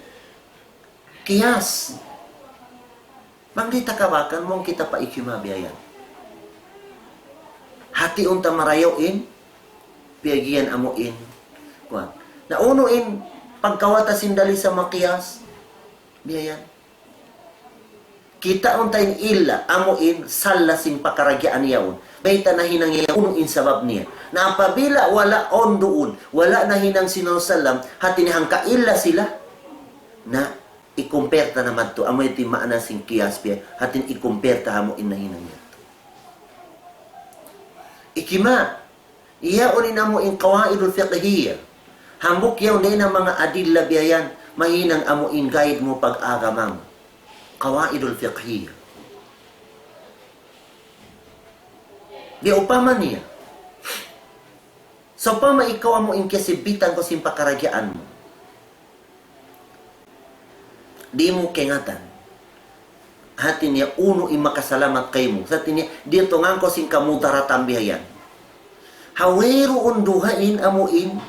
qiyas. Bang di' ta kabakan, mung kita pa ijma' biya' yan. Hatiun ta marayaw in, piyag-iyan amu in. Kuwan. Na unu in, pagkawa' ta sin dalil sa maqiyas, biya' yan. Kitaun ta in illa, amu in, sala sin pagkarajaan yaun. Bayta' nahinang yaun, unu in sabab niya. Na apabila wala' awn duun, wala' nahinang sin Rasul sallam, hati niya hangka illa sila. Na, i-compare ta na madtu, amu yadtu in maana sin qiyas biya', hati niya i-compare ta amu in nahinang yadtu. Ijma', yaun in amu in qawaidul fiqhiyya. Hambuuk yaun dayn ha manga adilla biya' yan, mahinang amu in guide mu pag-agama mu. Qawaidul fiqhiyya. Biya' upama niya. Sawpama ikaw amu in kiyasibbitan kaw sin pagkarajaan mu. Di' mu kaingatan. Hati niya unu in makasalamat kaymu. Sa' hati niya, di' tungan kaw sin kamudaratan biya' yan. Ha wayruun dugaing amu in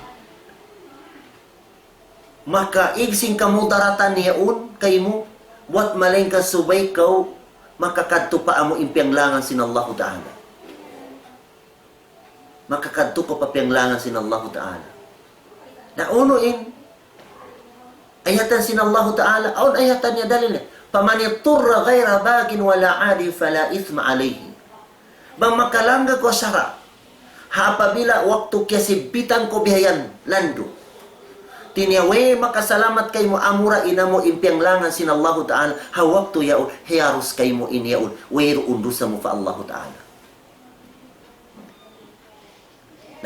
makaig sin kamudaratan yaun kaymu, buwat malaingkan subay kaw makakadtu pa amu in piyanglangan sin Allahu Ta'ala. Makakadtu kaw pa piyanglangan sin Allahu Ta'ala. Na unu in ayatan sin Allahu Ta'ala, awn ayatan niya dalil niya. فمن اضطر غير باغ ولا عاد فلا إثم عليه. Bang makalangga kaw sara', ha apabila waktu kiyasibbitan kaw biya' yan, landu'. Hati niya way makasalamat kaymu amura in amu in piyanglangan sin Allahu Ta'ala, ha waktu yaun, hiyarus kaymu in yaun, wayruun dusa mu pa Allahu Ta'ala.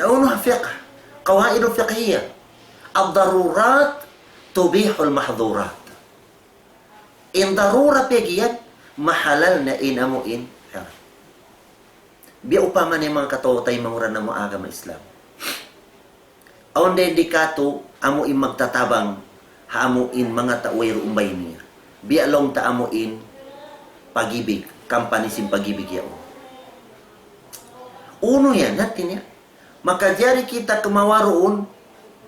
Na unu ha fiqh, qawaidul fiqhiyya, الضرورات تبيح المحظورات. In darura piyag-iyan, mahalal na in amu in haram. Biya' upama niya manga kataw-taymanghuran namu' agama Islam. Awn dayn di katu' amu in magtatabang ha amu in manga tau wayruun bay niya. Biya' laung ta amu in Pag-ibig, company sin Pag-ibig yaun. Unu yan, hati niya. Makajari kita kumawa' duun,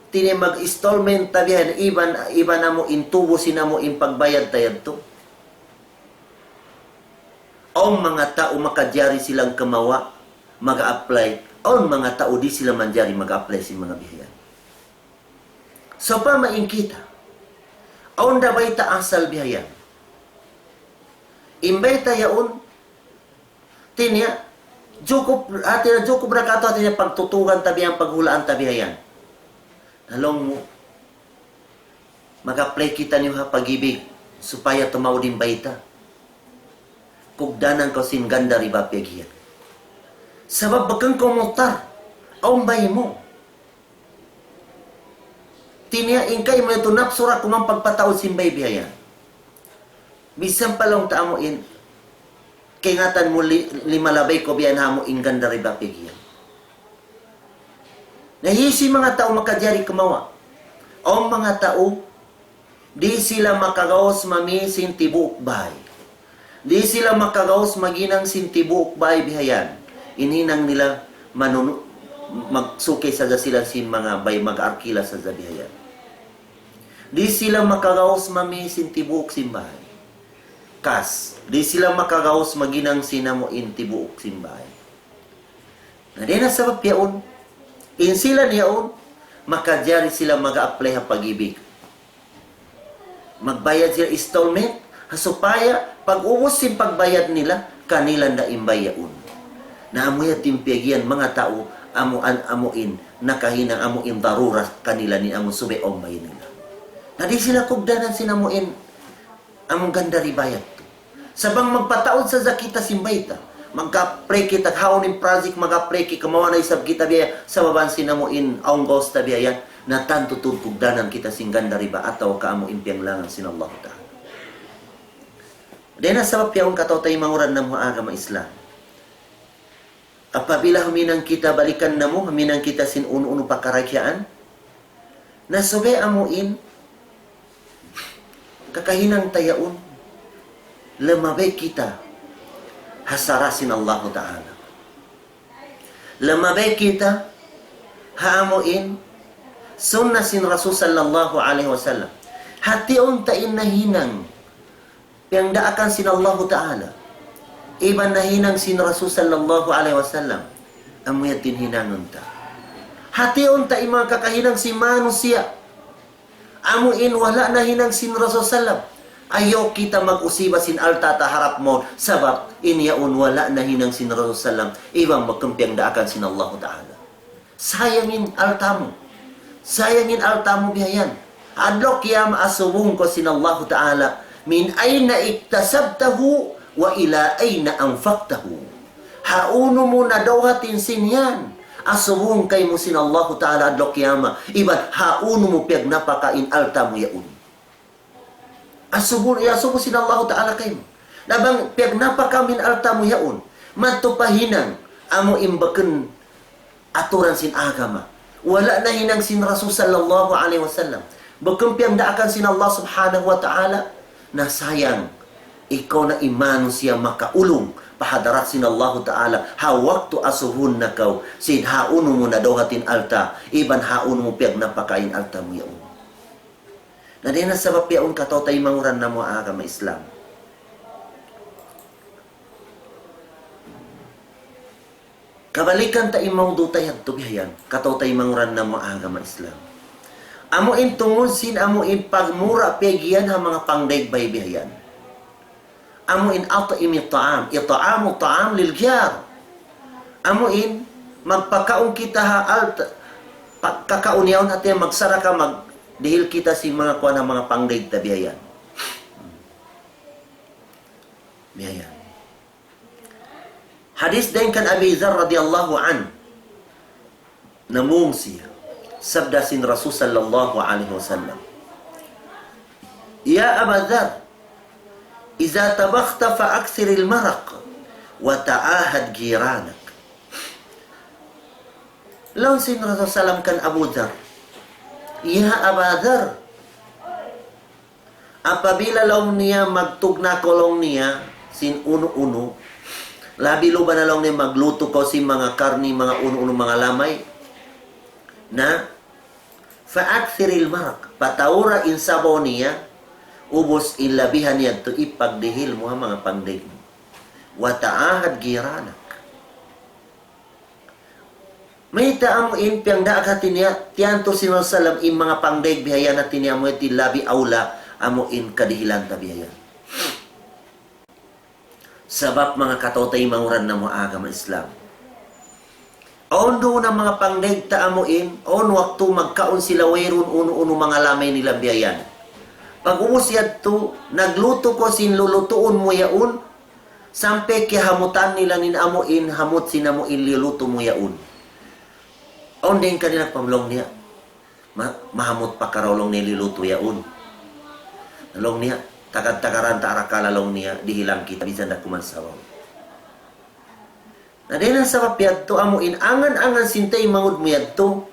hati niya mag-installment ta biya' yan, iban, iban amu in tubu sin amu in pagbayad ta yadtu. Awn manga tau makajari silang kumawa', mag-apply. Awn manga tau di' sila manjari mag-apply sin manga biya' yan. Sawpama in kita, awn da bayta' asal biya' yan. In bayta' yaun, hati niya, jukup, hati niya, jukup ra katu', hati niya, pagtutugan ta biya' yan, paghulaan ta biya' yan. Na laung mu, mag-apply kitaniyu ha Pag-ibig, supaya tumaud in bayta'. Kugdanan kaw sin ganda riba piyag-iyan. Sabab bukun kaw mutar, awn bay mu. Hati niya in kaymu yadtu napsu ra kuman pagpataud sin bay biya' yan. Misan pa laung ta amu in, kaingatan mu li-, limalabay kaw biya' ha amu in ganda riba pag'iyan. Na hisiyu in manga tau makajari kumawa'? Awn manga tau, di' sila makagaus mami sin tibuuk bay. Di' sila makagaus maghinang sin tibuuk bay bihayan. In hinang nila manunu-, magsukay sadja sila sin manga bay, mag-arkila sadja bihayan. Di' sila makagaus mami sin tibuuk sin bay. Kas, di' sila makagaus maghinang sin amu in tibuuk sin bay. Na dayn ha sabab yaun, in sila niyaun, makajari sila mag-apply ha Pag-ibig. Magbayad sila installment, ha supaya pag-ubus sin pagbayad nila, kanila na in bay yaun. Na amu yan in piyag'iyan manga tau, amu an, amu in, nakahinang amu in darurat kanila in amu subay awn bay nila. Na di' sila kugdanan sin amu in, amu ganda riba yadtu. Sa' bang magpataud sadja kita sin bayta', mag-apply kita, hawnu in project, mag-apply kita, kumawa' na isab kita biya', sabab sin amu in awn gaus ta biya' yan, na tantu tuud kugdanan kita sin ganda riba atawa ka amu in piyanglangan sin Allah Ta'ala. Dayn ha sabab yaun, kataw-taymanghuran namu' ha agama Islam. Apabila huminang kita, balikan namu', huminang kita sin unu-unu pakaradjaan, na subay amu in kakahinang ta yaun, lamabay kita ha sara' sin Allahu Ta'ala. Lamabay kita ha amu in sunnah sin Rasul sallallahu alayhi wasallam. Hatiun ta in nahinang piyagdaakan sin Allahu Ta'ala, iban nahinang sin Rasul sallallahu alayhi wasallam, amu yan in hinangun ta. Hatiun ta in manga kakahinang sin manusiya', amu in wala' nahinang sin Rasul sallam. Ayaw kita mag-usiba sin alta' ta harap mawn, sabab in yaun wala' nahinang sin Rasul sallam, iban bukun piyagdaakan sin Allahu Ta'ala. Sayang in alta' mu. Sayang in alta' mu biya' yan. Adlaw kiyamat asubuhun kaw sin Allahu Ta'ala, من أين اكتسبته وإلى أين أنفقته. Hawnu mu nadawhat in sin yan? Asubuhun kaymu sin Allahu Ta'ala adlaw kiyamat, iban hawnu mu piyagnapaka in alta' mu yaun. Asubu, iyasubu sin Allahu Ta'ala kaymu. Na bang piyagnapaka mu in alta' mu yaun, madtu pa hinang amu in bukun aturan sin agama, wala' nahinang sin Rasul sallallahu alayhi wasallam, bukun piyagdaakan sin Allah Subhanahu wa Ta'ala, na sayang, ikaw na in manusiya' makaulung pa hadarat sin Allahu Ta'ala, ha waktu asubuhun na kaw sin hawnu mu nadawhat in alta', iban hawnu mu piyagnapaka in alta' mu yaun. Na dayn ha sabab yaun, kataw-taymanghuran namu' ha agama Islam, kabalikan ta in mawdu' ta yadtu biya' yan, kataw-taymanghuran namu' ha agama Islam. Amu in tungud sin amu in pagmura piyag'iyan ha manga pangdaig bay biya' yan. Amu in أطعم الطعام، إطعام الطعام للجار. Amu in magpakaun kita ha alta', pa-, kakaun yaun, hati magsadaka, magdihil kita sin manga kuwan ha manga pangdaig ta biya' yan. Biya' yan. Hadith dayn kan Abi Dharr radiyallahu anhu. Namung siya. Sabda sin Rasul sallallahu alayhi wasallam, يا أبا ذر، إذا طبخت فأكثر المرق وتعاهد جيرانك. Laung sin Rasul sallam kan Abu Dharr, "Ya Aba Dharr, apabila," laung niya, "magtugna' kaw," laung niya, "sin unu-unu, labi luba na," laung niya, "maglutu kaw sin manga karni, manga unu-unu, manga lamay, na, فأكثر المرق, pataura in sabaw niya, ubus in labihan yadtu ipagdihil mu ha manga pangdaig mu. وتعاهد جيرانك." Mayta' amu in piyagdaak hati niya, tiyantu sin Rasul sallam in manga pangdaig biya' yan hati niya amu in labi awla amu in kadihilan ta biya' yan. Sabab manga kataw-taymanghuran namu' ha agama Islam, awn duun na manga pangdaig ta amu in, awn waktu magkaun sila wayruun unu-unu manga lamay nila biya' yan. Pag-ubus yadtu, naglutu kaw sin lulutuun mu yaun, sampay kiyahamutan nila in amu in hamut sin amu in liyulutu mu yaun. Awn dayn kanila pamlaung niya, "Ma-, mahamut pa karaw," laung niya, "liyulutu yaun." Laung niya, "Tagad-tagaran ta arakala'," laung niya, "dihilan kita, minsan da kuman sabaw." Na dayn ha sabab yadtu amu in angan-angan sin taymanghud mu yadtu,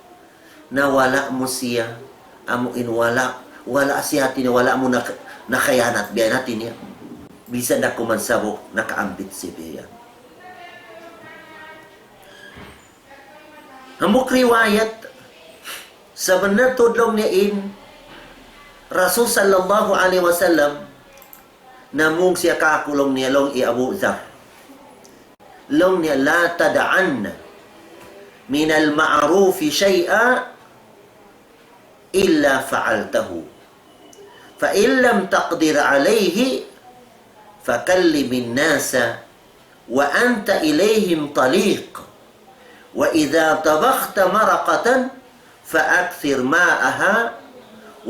na wala' mu siya, amu in wala', wala' siya hati niya, wala' mu nak-, nakhiyanat biya' hati niya. Bisan da kuman sabuk, nakaampit siya biya' yan. Hambuuk riwayat, sabunnal tuud laung niya in Rasul sallallahu alayhi wasallam, namung siya kāku' laung niya laung hi Abu Dharr. Laung niya, لا تدعن من المعروف شيئا إلا فعلته، فإن لم تقدر عليه فكلم الناس وأنت إليهم طليق، وإذا طبخت مرقة فأكثر ماءها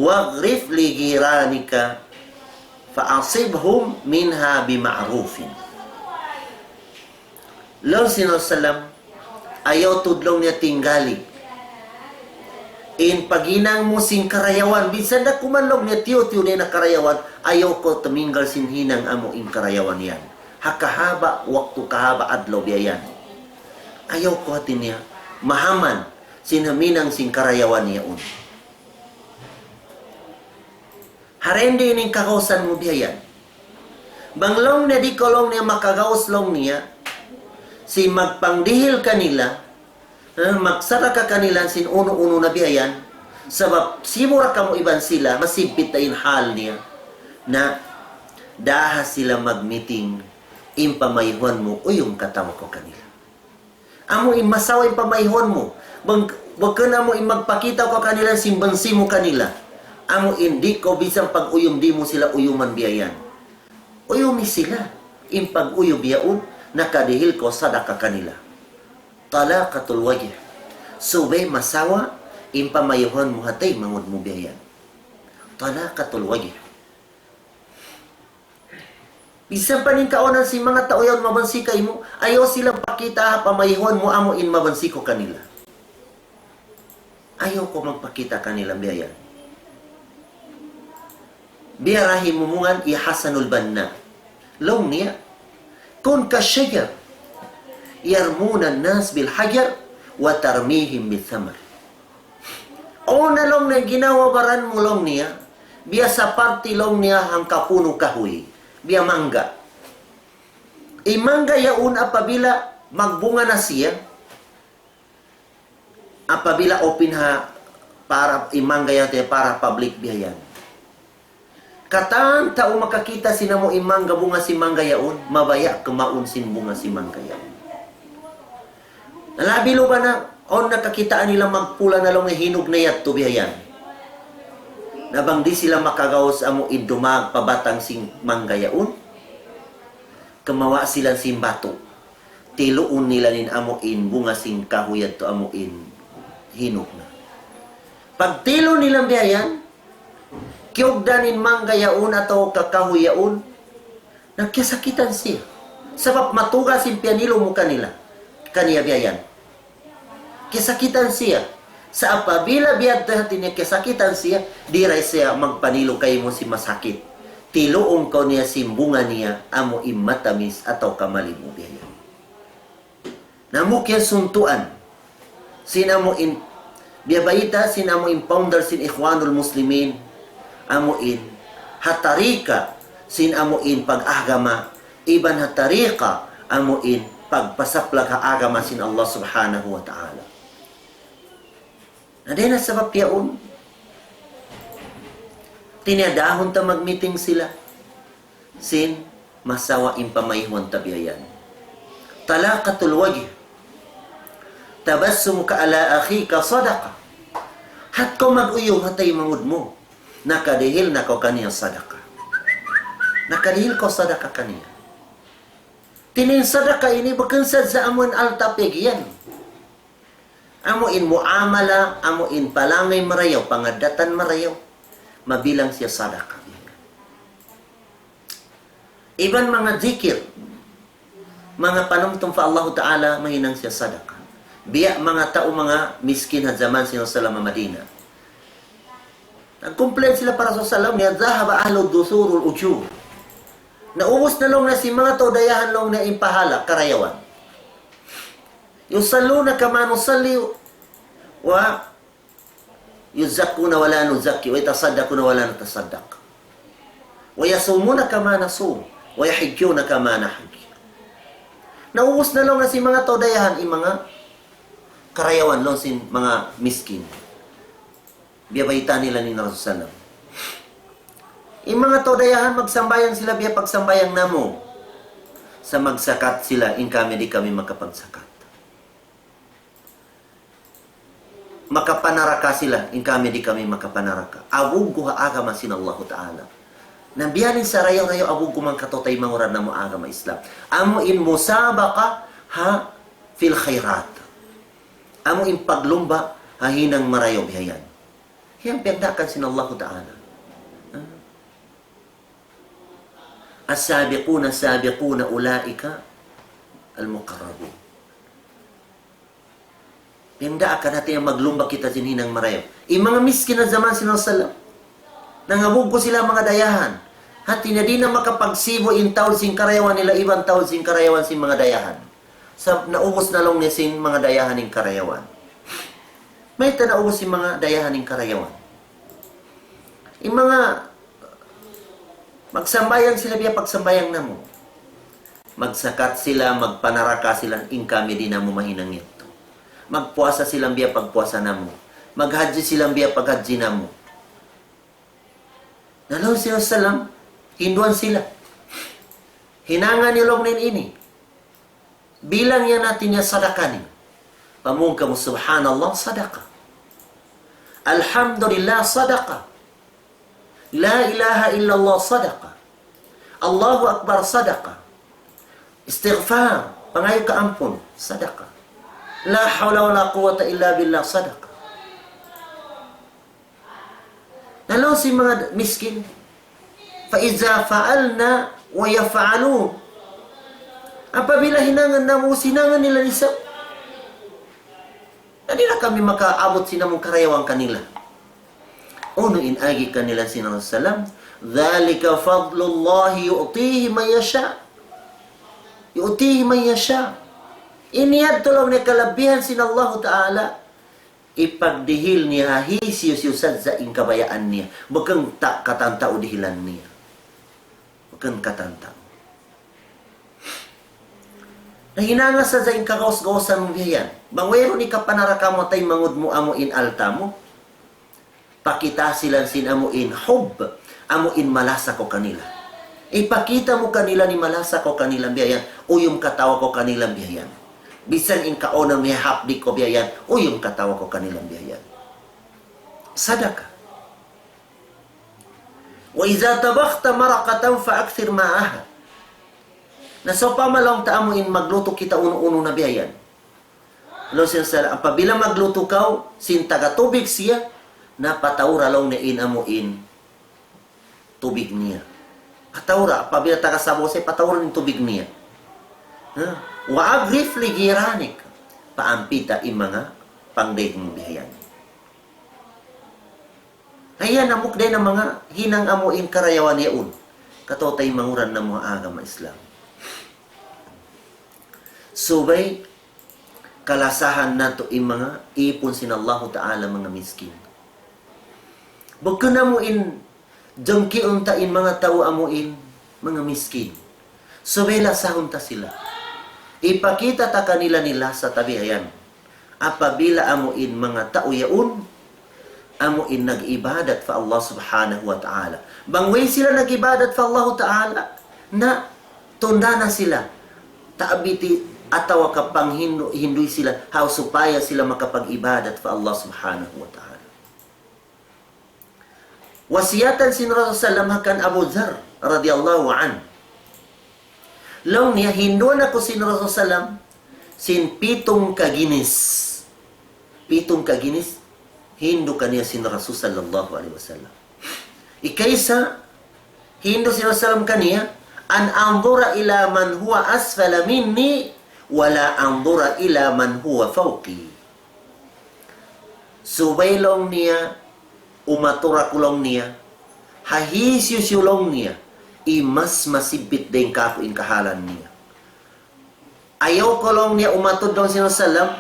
واغرف لجيرانك فأصبهم منها بمعروف. Laung sin Rasul sallam, ayaw tuud laung niya tinggali in paghinang mu sin karayawan, bisan da kuman laung niya tiyu'-tiyu' na in karayawan, ayaw kaw tuminggal sin hinang amu in karayawan yan. Ha kahaba' waktu, kahaba' adlaw biya' yan. Ayaw kaw hati niya mahaman sin huminang sin karayawan yaun. Harindi in kagausan mu biya' yan. Bang laung niya di' kaw laung niya makagaus laung niya sin magpangdihil kanila, eh, magsadaka kanila sin unu-unu na biya' yan. Sabab sibu' ra kamu iban sila, masibbit da in hal niya. Na, daha sila magmiting, in pamayhuan mu, uyum kataw kaw kanila. Amu in masawa in pamayhuan mu. Bang-, bukun amu in magpakita kaw kanila, sin bansi mu kanila. Amu in di' kaw bisan pag-uyum, di' mu sila uyuman biya' yan. Uyumi sila. In pag-uyum yaun, nakadihil kaw sadaka kanila. طلاقة الوجه. Subay masawa in pamayhuan mu ha taymanghud mu biya' yan. طلاقة الوجه. Bisan pa in kaawnan sin manga tau yaun mabansi kaymu, ayaw sila pakita ha pamayhuan mu amu in mabansi kaw kanila. Ayaw kaw magpakita kanila biya' yan. Biya' da in himumungan hi Hasanul Banna. Laung niya, كن كالشجر يرمون الناس بالحجر وترميهم بالثمر. Unu laung niya ginhawa-baran mu laung niya, biya' saparti laung niya hangka punu' kahuy, biya' mangga. In mangga yaun apabila magbunga na siya, apabila open ha para, in mangga yaun para public biya' yan. Katan tau makakita' sin amu in mangga, bunga sin mangga yaun, mabaya' kumaun sin bunga sin mangga yaun. Na labi luba na, awn na kakitaan nila magpula na laung niya hinug na yadtu biya' yan. Na bang di' sila makagaus amu in dumag pa batang sin mangga yaun, kumawa' sila sin batu. Tiluun nila in amu in bunga sin kahuy yadtu amu in hinug na. Pagtilu nila biya' yan, kiyugdan in mangga yaun atawa kakahuy yaun, na kiyasakitan siya. Sabab matugas in piyanilu mu kanila, kaniya biya' yan. Kiyasakitan siya. Sa' apabila biya' hati niya kiyasakitan siya, di' da siya magpanilu kaymu sin masakit. Tiluun kaw niya sin bunga niya, amu in matamis atawa kamalimu biya' yan. Na amu kiyasuntuan sin amu in, biya' bayta' sin amu in founder sin Ikhwanul Muslimin, amu in ha tarika sin amu in pag-agama, iban ha tarika amu in pagpasaplag ha agama sin Allah Subhanahu wa Ta'ala. Na dayn ha sabab yaun, tiyadahun ta magmiting sila sin masawa in pamayhuan ta biya' yan. طلاقة الوجه. تبسمك على أخيك صدقة. Hat kaw mag-uyum ha taymanghud mu, nakadihil na kaw kaniya sadaka. Nakadihil kaw sadaka kaniya. Hati niya in sadaka ini bukun sadja amu in alta' piyag'iyan. Amu in muamala, amu in palangay marayaw, pangaddatan marayaw, mabilang siya sadaka. Iban manga zikir, manga panumtum pa Allahu Ta'ala, mahinang siya sadaka. Biya' manga tau, manga miskin ha jaman sin Rasulullah ha Madina. Nag-complain sila pa Rasul sallallahu alayhi wasallam, niya, ذهب أهل الدثور والأجور. Naubus na laung niya sin manga tau dayahan laung niya in pahala', karayawan. يصلون كما نصلي ويزكون ولا نزكي ويتصدقون ولا نتصدق ويصومون كما نصوم ويحجون كما نحج. Naubus na laung niya sin manga tau dayahan in manga karayawan laung sin manga miskin. Biya' bayta' nila in Rasul sallam. In manga tau dayahan magsambahayang sila biya' pagsambahayang namu'. Sa' magsakat sila, in kami di' kami makapagsakat. Makapanaraka sila, in kami di' kami makapanaraka. Awuggu ha agama sin Allahu Ta'ala. Na biya' ini sarayaw-rayaw awuggu manga kataymanghuran namu' agama Islam. Amu in musabaqa ha fil khairat. Amu in paglumba ha hinang marayaw bihayan. Yan piyagdaakan sin Allahu Ta'ala. السابقون السابقون أولئك المقربون. Piyagdaakan hati niya maglumba kita sin hinang marayaw. In manga miskin ha jaman sin Rasul sallam, nangawuggu sila manga dayahan. Hati niya di' na makapagsibu' in taud sin karayawan nila iban taud sin karayawan sin manga dayahan. Sa' naubus na laung niya sin manga dayahan in karayawan. Mayta' naubus sin manga dayahan in karayawan? In manga magsambahayang sila biya' pagsambahayang namu'. Magsakat sila, magpanaraka sila, in kami di' namu' mahinang yadtu. Magpuasa sila biya' pagpuasa namu'. Maghajji sila biya' paghajji namu'. Na laung sin Rasul sallam, hinduan sila. Hinanga niyu laung niya ini. Bilang yan hati niya sadaka niyu. Pamung kamu, Subhanallah, sadaka. Alhamdulillah, sadaka. La ilaha illallah, sadaka. Allahu Akbar, sadaka. Istighfar, pangayu' kaampun, sadaka. La hawla wala quwwata illa billah, sadaka. Na laung sin manga miskin, فإذا فعلن ويفعلون. Apabila hinangan namu', hinangan nila isab. Na di' na kami makaabut sin amun karayawan kanila. Unu in agi kanila sin Rasul sallam, ذلك فضل الله يؤتيه من يشاء. يؤتيه من يشاء. Ini yadtu laung niya kalabihan sin Allahu Ta'ala. Ipagdihil niya ha hisiyu-siyu sadja in kabayaan niya. Bukun ta-, katan tau dihilan niya. Bukun katan tau. Na hinanga sadja in kagaus-gausan mu biya' yan. Bang wayruun ikapanaraka mu ha taymanghud mu amu in alta' mu. Pakita sila sin amu in hub, amu in malasa kaw kanila. Ipakita mu kanila in malasa kaw kanila biya' yan, uyum katawa kaw kanila biya' yan. Bisan in kaun mu hiyahapdi' kaw biya' yan, uyum katawa kaw kanila biya' yan. Sadaka. وإذا طبخت مرقة فأكثر ماءها. Na sawpama laung ta amu in maglutu kita unu-unu na biya' yan. Laung sin Rasul, apabila maglutu kaw, sin taga tubig siya, na pataura laung niya in amu in tubig niya. Pataura, apabila taga sabaw siya, pataura in tubig niya. Ha? وأغرف لجيرانك. Paampita in manga pangdaig mu biya' yan. Ayan, hambuuk dayn ha manga hinang amu in karayawan yaun. Kataymanghuran namu' ha agama Islam. Subay kalasahan natu' in manga ipun sin Allahu Ta'ala manga miskin. Bukun amu in jangkiun ta in manga tau amu in manga miskin. Subay lasahun ta sila. Ipakita ta kanila in lasa ta biya' yan. Apabila amu in manga tau yaun, amu in nag-ibadat pa Allah Subhanahu wa Ta'ala. Bang way sila nag-ibadat pa Allah Ta'ala, na tunda na sila. Ta'biti atawa ka panghindu'-hindu'i sila, ha supaya sila makapag-ibadat pa Allah Subhanahu wa Ta'ala. Wasiyatan sin Rasul sallam ha kan Abu Dharr radiyallahu anhu. Laung niya, hinduan aku sin Rasul sallam sin pitung kaginis. Pitung kaginis, hindu' kaniya sin Rasul sallallahu alayhi wasallam. Ikaisa, hindu' sin Rasul sallam kaniya, أن أنظر إلى من هو أسفل مني ولا أنظر إلى من هو فوقي. Subay laung niya, umatur aku laung niya, ha hisiyu-siyu laung niya, in mas masibbit dayn kāku' in kahalan niya. Ayaw kaw laung niya umatud laung sin Rasulullah sallam,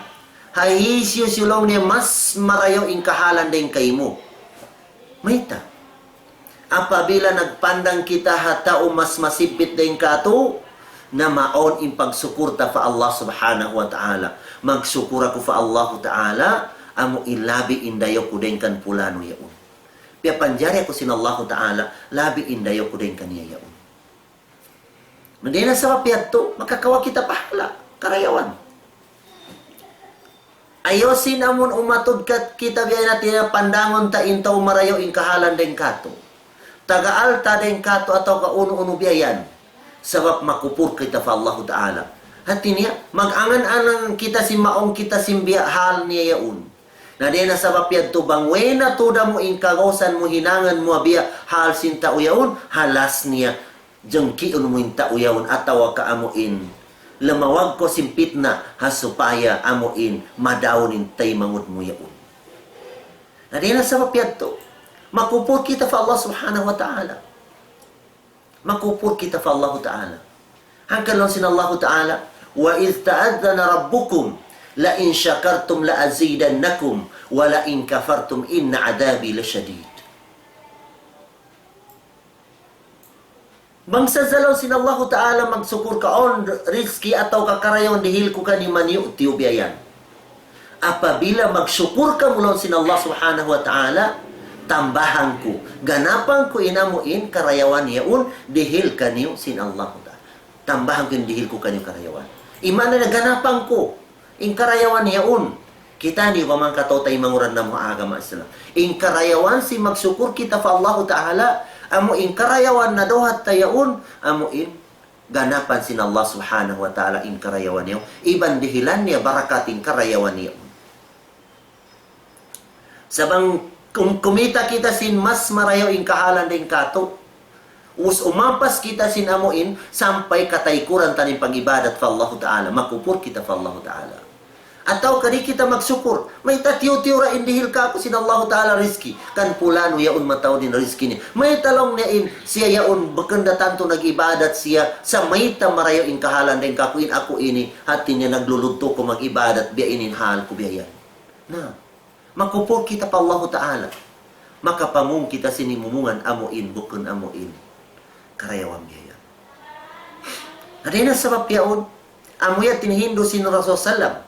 ha hisiyu-siyu laung niya mas marayaw in kahalan dayn kaymu. Mayta'? Apabila nagpandang kita ha tau mas masibbit dayn kātu', na mawn in pagsukul ta pa Allah Subhanahu wa Ta'ala. Magsukul aku pa Allah Ta'ala, amu in labi in dayaw ku dayn kan pulanu yaun. Piyapanjari aku sin Allah Ta'ala, labi in dayaw ku dayn kaniya yaun. Na dayn ha sabab yadtu, makakawa' kita pahala, karayawan. Ayaw sin amun umatud kat kita biya' na tiya pandangun ta in tau marayaw in kahalan dayn kātu'. Taga alta' dayn kātu' atawa ka unu-unu biya' yan. Sabab makupur kita pa Allahu Ta'ala. Hati niya, mag-angan-angan kita sin mawn kita sin biya' hal niya yaun. Na dayn ha sabab yadtu bang way na tuud amu in kagausan mu hinangun mu biya' hal sin tau yaun, halas niya jangkiun mu in tau yaun atawa ka amu in lamawag kaw sin pitna ha supaya amu in madaun in taymanghud mu yaun. Na dayn ha sabab yadtu, makupur kita pa Allah Subhanahu wa Ta'ala. Makupur kita pa Allah Ta'ala. Hangkan laung sin Allah Ta'ala, وَإِذْ تَأَذَّنَ رَبُّكُمْ لَئِنْ شَكَرْتُمْ لَأَزِيدَنَّكُمْ وَلَئِنْ كَفَرْتُمْ إِنَّ عَذَابِي لَشَدِيدٌ. Bang sadja laung sin Allahu Ta'ala magsukul kaw awn rizki atawa ka karayawan dihil ku kaniyu maniyu-tiyu biya' yan. Apabila magsukul kamu laung sin Allah Subhanahu wa Ta'ala, tambahan ku, ganapan ku in amu in karayawan yaun dihil kaniyu sin Allah Ta'ala. Tambahan ku in dihil ku kaniyu karayawan. Iman na ganapan ku. In karayawan yaun. Kita' niyu ba manga kataymanghuran namu' ha agama Islam. In karayawan sin magsukul kita pa Allahu Ta'ala, amu in karayawan nadawhat ta yaun, amu in ganapan sin Allah Subhanahu wa Ta'ala in karayawan yaun. Iban dihilan niya barakat in karayawan yaun. Sa' bang kum-, kumita' kita sin mas marayaw in kahalan dayn kātu', ubus umampas kita sin amu in, sampay kataykuran ta in pag-ibadat pa Allahu Ta'ala, makupur kita pa Allahu Ta'ala. Atawa ka di' kita magsukul, mayta' tiyu'-tiyu' ra in dihil kāku' sin Allahu Ta'ala rizki, kan pulanu yaun mataud in rizki niya. Mayta' laung niya in, siya yaun bukun da tantu nag-ibadat siya, sa' mayta' marayaw in kahalan dayn kāku' in aku ini, hati niya nagluludtu ku mag-ibadat, biya' ini in hal ku biya' yan. Na, makupur kita pa Allahu Ta'ala. Makapamung kita sin himumungan amu in, bukun amu in. Karayawan biya' yan. Na dayn ha sabab yaun, amu yan in hindu' sin Rasul sallam.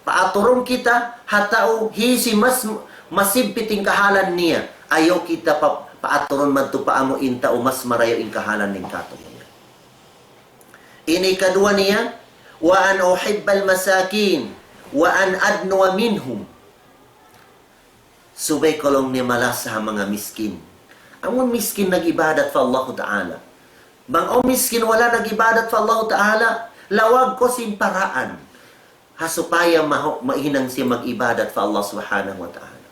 Paaturun kita, ha tau hisiyu mas, masibbit in kahalan niya. Ayaw kita pa, paaturun madtu pa amu in tau mas marayaw in kahalan dayn kātu'. Ini kaduwa niya, وأن أحب المساكين وأن أدنو منهم. Subay kaw laung niya malasa ha manga miskin. Amun miskin nag-ibadat pa Allahu Ta'ala. Bang awn miskin wala' nag-ibadat pa Allahu Ta'ala, lawag kaw sin paraan. Ha supaya mahu-, mahinang siya mag-ibadat pa Allah Subhanahu wa Ta'ala.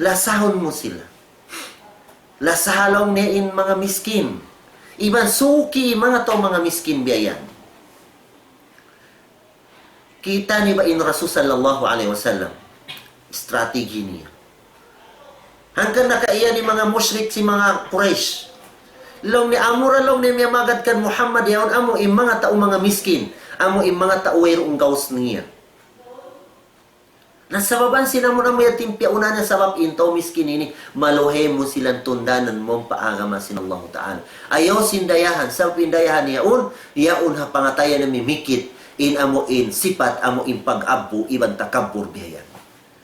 Lasahun mu sila. Lasaha laung niya in manga miskin. Iban suki manga tau manga miskin biya' yan. Kita' niyu ba in Rasul sallallahu alayhi wasallam? Strategy niya. Hangkan nakaiyan in manga mushrik sin manga Quraysh. Laung niya amura laung niya miyamagad kan Muhammad yaun amu in manga tau manga miskin. Amu in manga tau wayruun gaus niya. Na sababan sin amu-amu yan in piyauna niya sabab in tau miskin ini, maluhay mu silang tundanan mawn pa agama sin Allahu Ta'ala. Ayaw sin dayahan, sabab in dayahan yaun, yaun ha pangatayan na mimikit, in amu in sipat amu in pag-abbu, iban takabbur biya' yan.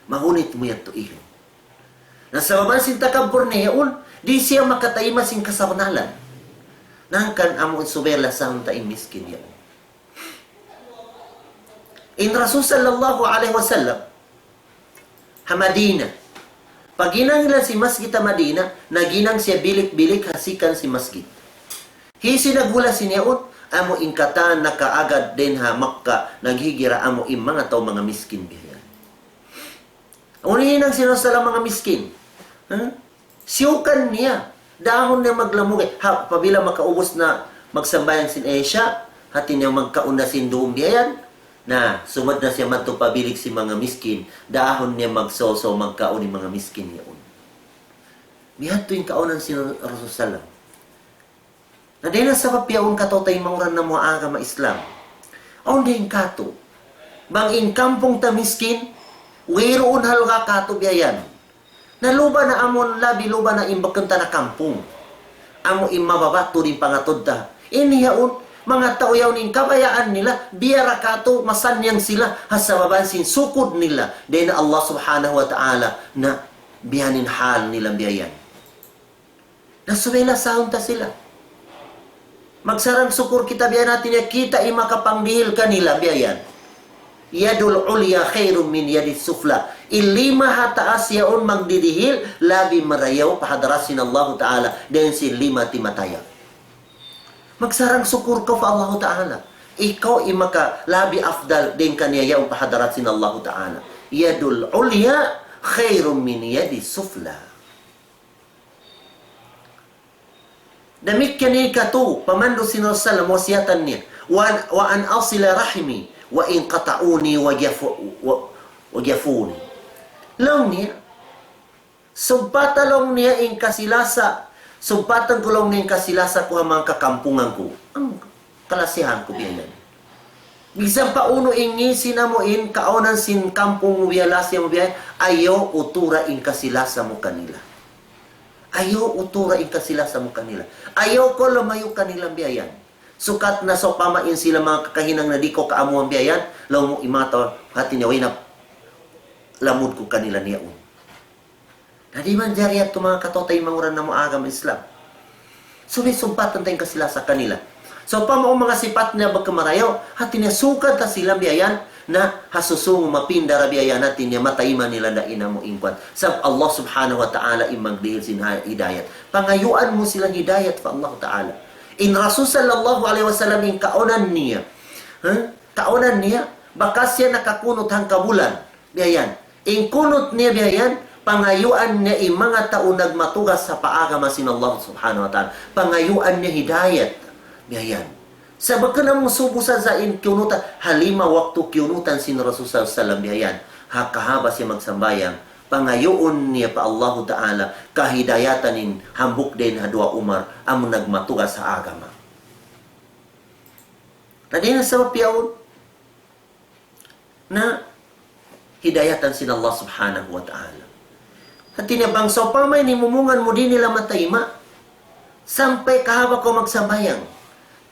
Mahunit mu yadtu ilu. Na sababan sin takabbur niya yaun, di' siya makataima sin kasabnalan. Hangkan amu in subay lasahun ta in miskin yaun. In Rasul sallallahu alayhi wasallam, ha Madina. Paghinang nila sin masjid ha Madina, naghinang siya bilik-bilik ha sikan sin masjid. Hisiyu in naghula sin yaun, amu in katan nakaagad dayn ha Makkah, naghijra amu in manga tau manga miskin biya' yan. Unu in hinang sin Rasul ha manga miskin? Ha? Siyukan niya. Dahun niya maglamugay. Ha, apabila makaubus na magsambahayang sin Isha, hati niya magkaun na sin dum biya' yan. Na, sumud na siya madtu pa bilik sin manga miskin. Dahun niya magsoso, magkaun in manga miskin yaun. Bihadtu in kaunan sin Rasul sallam. Na dayn ha sabab yaun kataymanghuran namu' ha agama Islam. Awn dayn katu'. Bang in kampung ta miskin, wayruun halga' katu' biya' yan. Na luba na amun labi luba na in bukun ta na kampung. Amu in mababa' tuud in pangatud ta. Ini yaun, manga tau yaun in kabayaan nila, biya' ra katu' masannyang sila, ha sabab sin sukud nila. Dayn ha Allah Subhanahu wa Ta'ala, na biya' ini in hal nila biya' yan. Na subay lasahun ta sila. Magsarang-sukur kita biya' yan, hati niya kita in makapanghihil kanila biya' yan. Yadul ulya khairun min yadis sufla. In lima ha taas yaun magdihil, labi marayaw pa hadarat sin Allahu Ta'ala, dayn sin lima timataya. Magsarang-sukur kaw pa Allahu Ta'ala. Ikaw in maka labi afdal dayn kaniya yaun pa hadarat sin Allahu Ta'ala. Yadul ulya khairun min yadis sufla. Damikkiyan in katu', pamandu' sin Rasulullah, wasiyatan niya. Wa, wa an asila rahimi, wa in qata'uni wa jafu-, wa, wa jafuni. Laung niya, sugpata laung niya in kasi-lasa, sugpatan ku laung niya in kasi-lasa ku ha manga kakampungan ku. Ang kalasihan ku biya' yan. Bisan pa unu in ngisi' namu' in kaawnan sin kampung mu biya' lasa mu biya', ayaw utura in kasi-lasa mu kanila. Ayaw utura in kasi-lasa mu kanila. Ayaw kaw lumayu' kanila biya' yan. Sukat na sawpama in sila manga kakahinang na di' kaw kaamuan biya' yan, laung mu in manga tau, hati niya way na lamud ku kanila niyaun. Na di' manjari yadtu manga kataymanghuran namu' agama Islam. Subay sumpatan ta in kasi-lasa kanila. Sawpama awn manga sipat nila bukun marayaw, hati niya sukad ta sila biya' yan, na ha susūngun mapinda ra biya' yan, hati niya matayma' nila da in amu in kuwan. Sabab Allah Subhanahu wa Ta'ala in magdihil sin ha-, hidayat. Pangayuan mu sila hidayat pa Allah Ta'ala. In Rasul sallallahu alayhi wasallam in kaawnan niya, ha? Kaawnan niya, bakas siya nakakunut hangkabulan. Biya' yan. In kunut niya biya' yan, pangayuan niya in manga tau nagmatugas ha paagama sin Allah Subhanahu wa Ta'ala. Pangayuan niya hidayat. Biya' yan. Sa' bukun amu subu sadja in kiyunutan, ha lima waktu kiyunutan sin Rasul sallallahu alayhi wasallam biya' yan. Ha kahaba' siya magsambahayang, pangayuun niya pa Allahu Ta'ala, kahidayatan in hambuuk dayn ha duwa umar, amu nagmatugas ha agama. Na dayn ha sabab yaun, na hidayatan sin Allah Subhanahu wa Ta'ala. Hati niya bang sawpama in himumungan mu di' nila matayma', sampay kahaba' kaw magsambahayang,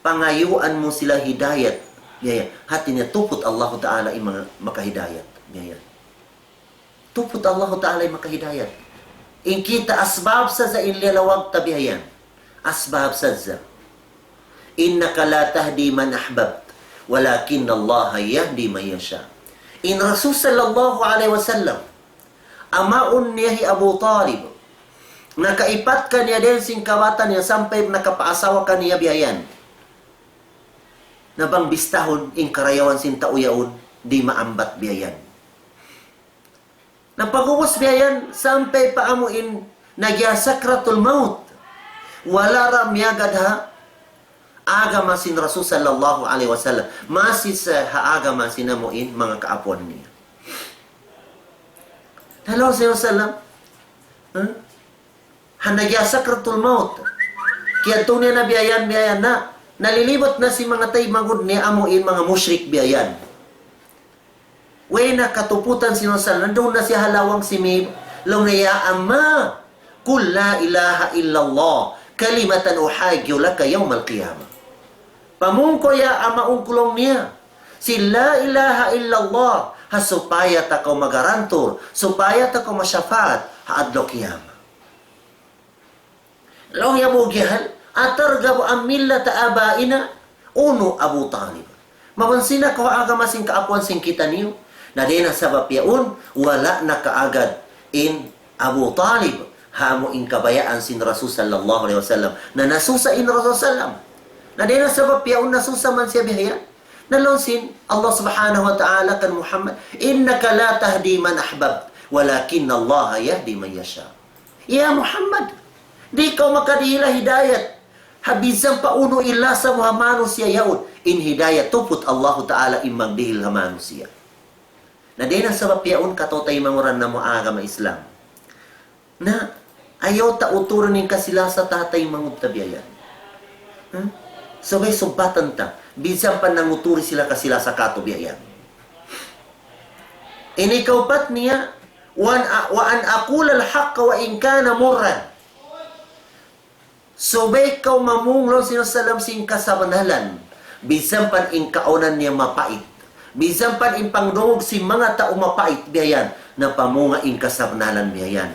pangayuan mu sila hidayat. Biya' yan. Hati niya tuput Allah Ta'ala in manga makahidayat. Biya' yan. Tuput Allah Ta'ala in makahidayat. In kita asbab sadja in liyalawag ta biya' yan. Asbab sadja. إنك لا تهدي من أحببت ولكن الله يهدي من يشاء. In Rasul sallallahu alayhi wasallam, amaun niya hi Abu Talib, nakaipat kaniya dayn sin kabata niya sampay nakapaasawa kaniya biya' yan. Na bang bistahun in karayawan sin tau yaun, di' maambat biya' yan. Na pag'ubus biya' yan, sampay pa amu in nagya sakratul maut. Wala' da miyagad ha agama sin Rasul sallallahu alayhi wasallam. Masi sa ha agama sin amu in manga kaapuan niya. Na laung sin Rasul sallam, ha? Ha nagya sakratul maut. Kiyadtu niya na biya' yan, biya' yan na. Nalilibut na sin manga taymanghud niya amu in manga mushrik biya' yan. Way na katuputan sin Rasul, nanduun na siya ha lawang simib, laung niya, "يا عماه، قل لا إله إلا الله كلمة أحاج لك يوم القيامة." Pamung ku ya ama' ungkulung niya, sin la ilaha illallah, ha supaya ta kaw magarantur, supaya ta kaw masyafaat, ha adlaw kiyamat. Laung hi Abu Jahal, "أترغب عن ملة آبائنا؟" Unu Abu Talib. Mabansi na kaw ha agama sin kaapuan sin kitaniyu. Na dayn ha sabab yaun, wala' nakaagad in Abu Talib, ha amu in kabayaan sin Rasul sallallahu alayhi wasallam. Na nasusa in Rasul sallam. Na dayn ha sabab yaun nasusa man siya bihayan. Na laung sin Allah subhanahu wa ta'ala kan Muhammad, إنك لا تهدي من أحببت ولكن الله يهدي من يشاء. Ya Muhammad, di' kaw makadihil hidayat ha bisan pa unu in lasa mu ha manusiya' yaun. In hidayat tuput Allahu Ta'ala in magdihil ha manusiya'. Na dayn ha sabab yaun kataymanghuran namu' agama Islam. Na ayaw ta uturun in kasi-lasa ta ha taymanghud ta bihayan. Hmm? Subay subbatan ta. Minsan pa nanguturi sila kasi-lasa katu' biya' yan. Ini kaupat niya, وأن، وأن أقول الحق وإن كان مرا. Subay kaw mamung laung sin Rasulullah sallam sin kasabnalan. Minsan pa in kaunan niya mapait. Minsan pa in pangdungug sin manga tau mapait biya' yan. Na pamunga in kasabnalan biya' yan.